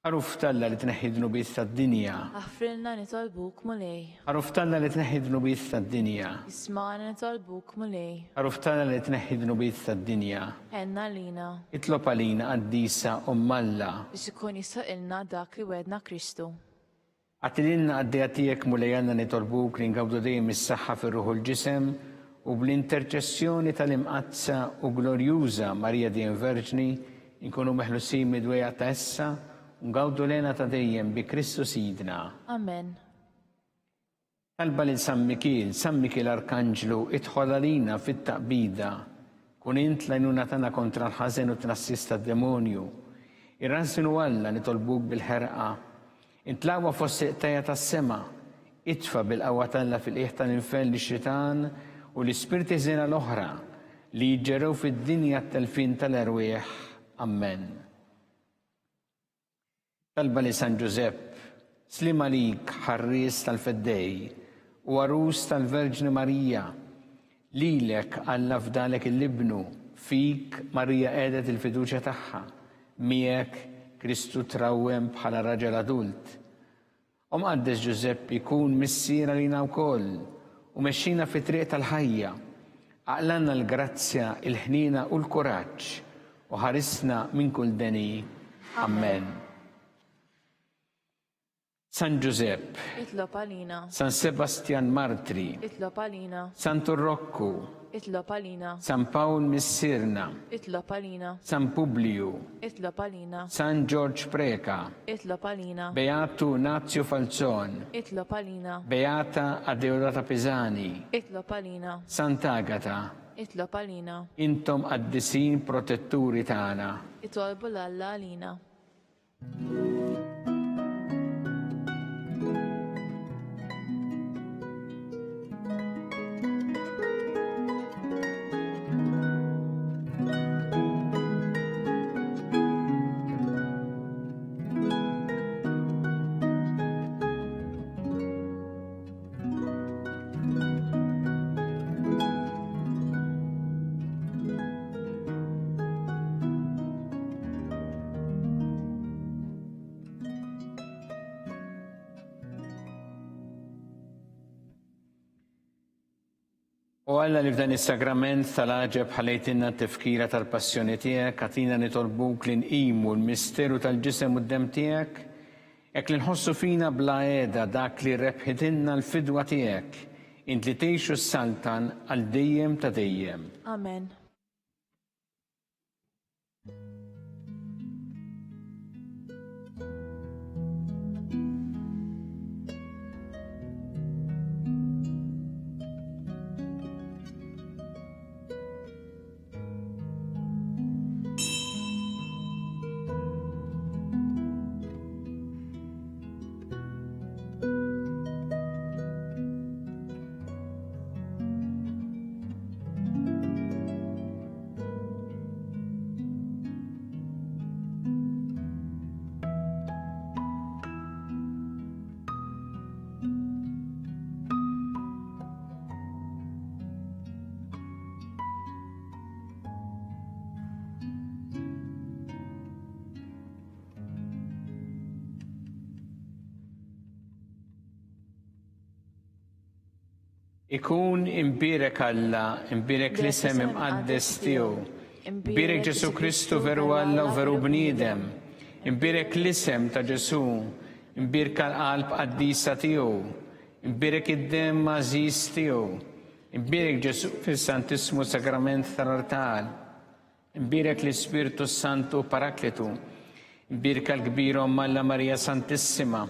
Ħaruf t'Alla li tneħħi d-dnubiet tad-dinja. Aħfrilna nitolbuk, Mulej. Ħaruf t'Alla li tneħħi d-dnubiet tad-dinja. Ismagħna nitolbuk, Mulej. Ħaruf t'Alla li tneħħi d-dnubiet tad-dinja. Ħenn għalina. Itlob għalina, Qaddisa Omm Alla. Biex ikun jistħoqilna dak li wegħedna Kristu. Agħti lilna qaddejja tiegħek Mulej Alla nitolbuk li ngawdu dejjem is-saħħa fir-ruħ u l-ġisem u bl-interċessjoni tal-Imqaddsa u Glorjuża Marija dejjem Verġni nkunu meħlusin mid-dwejjaq ta' issa u ngawdu l-hena ta' dejjem bi Kristu Sidna. Amen. Talba lil San Mikiel, San Mikiel Arkanġlu, idħol għalina fit-taqbida. Kun int l-għajnuna tagħna kontra l-ħażen u t-tnassis tad-demonju. Irrażżnu Alla nitolbuk bil-ħerqa. Int l-aqwa fost il-qtajja' tas-sema. Itfa' bil-qawwa t'Alla fil-qiegħ tal-infern lix-xitan u l-ispirti ħżiena l-oħra li jiġġerrew fid-dinja għat-telfien tal-erwieħ. Ammen. Talba lil San Ġużepp, Sliem għalik, ħarries tal-Feddej u għarus tal-Verġni Marija. Lilek Alla fdalek il-Ibnu, fik Marija qiegħdet il-fiduċja tagħha, miegħek Kristu trawwem bħala raġel adult. O Mqaddes Ġużeppi, kun missier għalina wkoll u mexxina fit-triq tal-ħajja. Aqlgħalna l-grazzja, il-ħniena u l-kuraġġ u ħarisna minn kull deni. Ammen. San Ġużepp. Itlob għalina. San Sebastjan Martri. Itlob għalina. Santu Rokku. Itlob għalina. San Pawl Missierna. Itlob għalina. San Publiju. Itlob għalina. San Ġorġ Preca. Itlob għalina. Beatu Nazio Falzon. Itlob għalina. Beata Adeodata Pisani. Itlob għalina. Sant'Agata. Itlob għalina. Intom qaddisin protetturi tagħna. Itolbu 'l Alla għalina. Alla li f'dan is-sagrament tal-għaġeb ħallejtilna t-tifkira tal-passjoni tiegħek, agħtina nitolbuk li nqimu l-misteru tal-ġisem u d-demm tiegħek, hekk li nħossu fina bla heda dak li rebħitilna l-fidwa tiegħek, int li tgħix u ssaltan għal dejjem ta' dejjem. Amen. Ikun imbierek Alla, imbierek l-isem imqaddes tiegħu. Imbierek Ġesù Kristu veru Alla u veru bniedem. Imbierek l-isem ta' Ġesù, imbierka l-qalb qaddisa tiegħu. Imbierek id-demm għażiż tiegħu. Imbierek Ġesù fis-Santissmu Sagrament tal-artal. Imbierek l-Ispirtu s-Santu Paraklitu. Imbierka l-kbira Omm Alla Marija Santissima.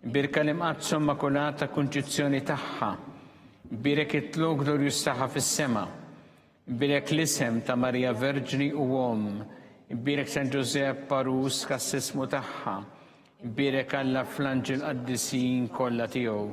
Imbierka l-Imqaddsa Immakulata Kunċizzjoni tagħha. Imbierek it-tlugħ glorjuż tagħha fis-sema. Imbierek l-isem ta' Marija Verġni u Omm. Imbierek San Ġużepp għarus kassismu tagħha. Imbierek Alla fl-anġel qaddisin kollha tiegħu.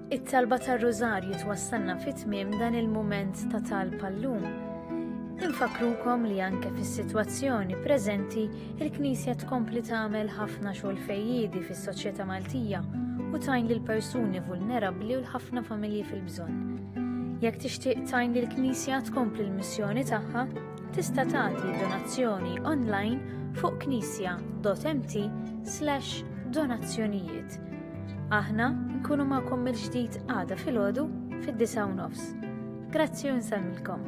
It-talba tar-Rużarju twassalna fi tmiem dan il-mument ta' talb għallum. Infakkrukom li anke fis-sitwazzjoni preżenti il-Knisja tkompli tagħmel ħafna xogħol fejjiedi fis-soċjetà Maltija u tgħin lil persuni vulnerabbli u l-ħafna familji fil-bżonn. Jekk tixtieq tgħin lill-Knisja tkompli l-missjoni tagħha, tista' tagħti donazzjoni online fuq knisja.mt slash donazzjonijiet. Aħna nkunu magħkom mill-ġdid għada filgħodu fid-9 nofs. Grazzi u nsemmilkom.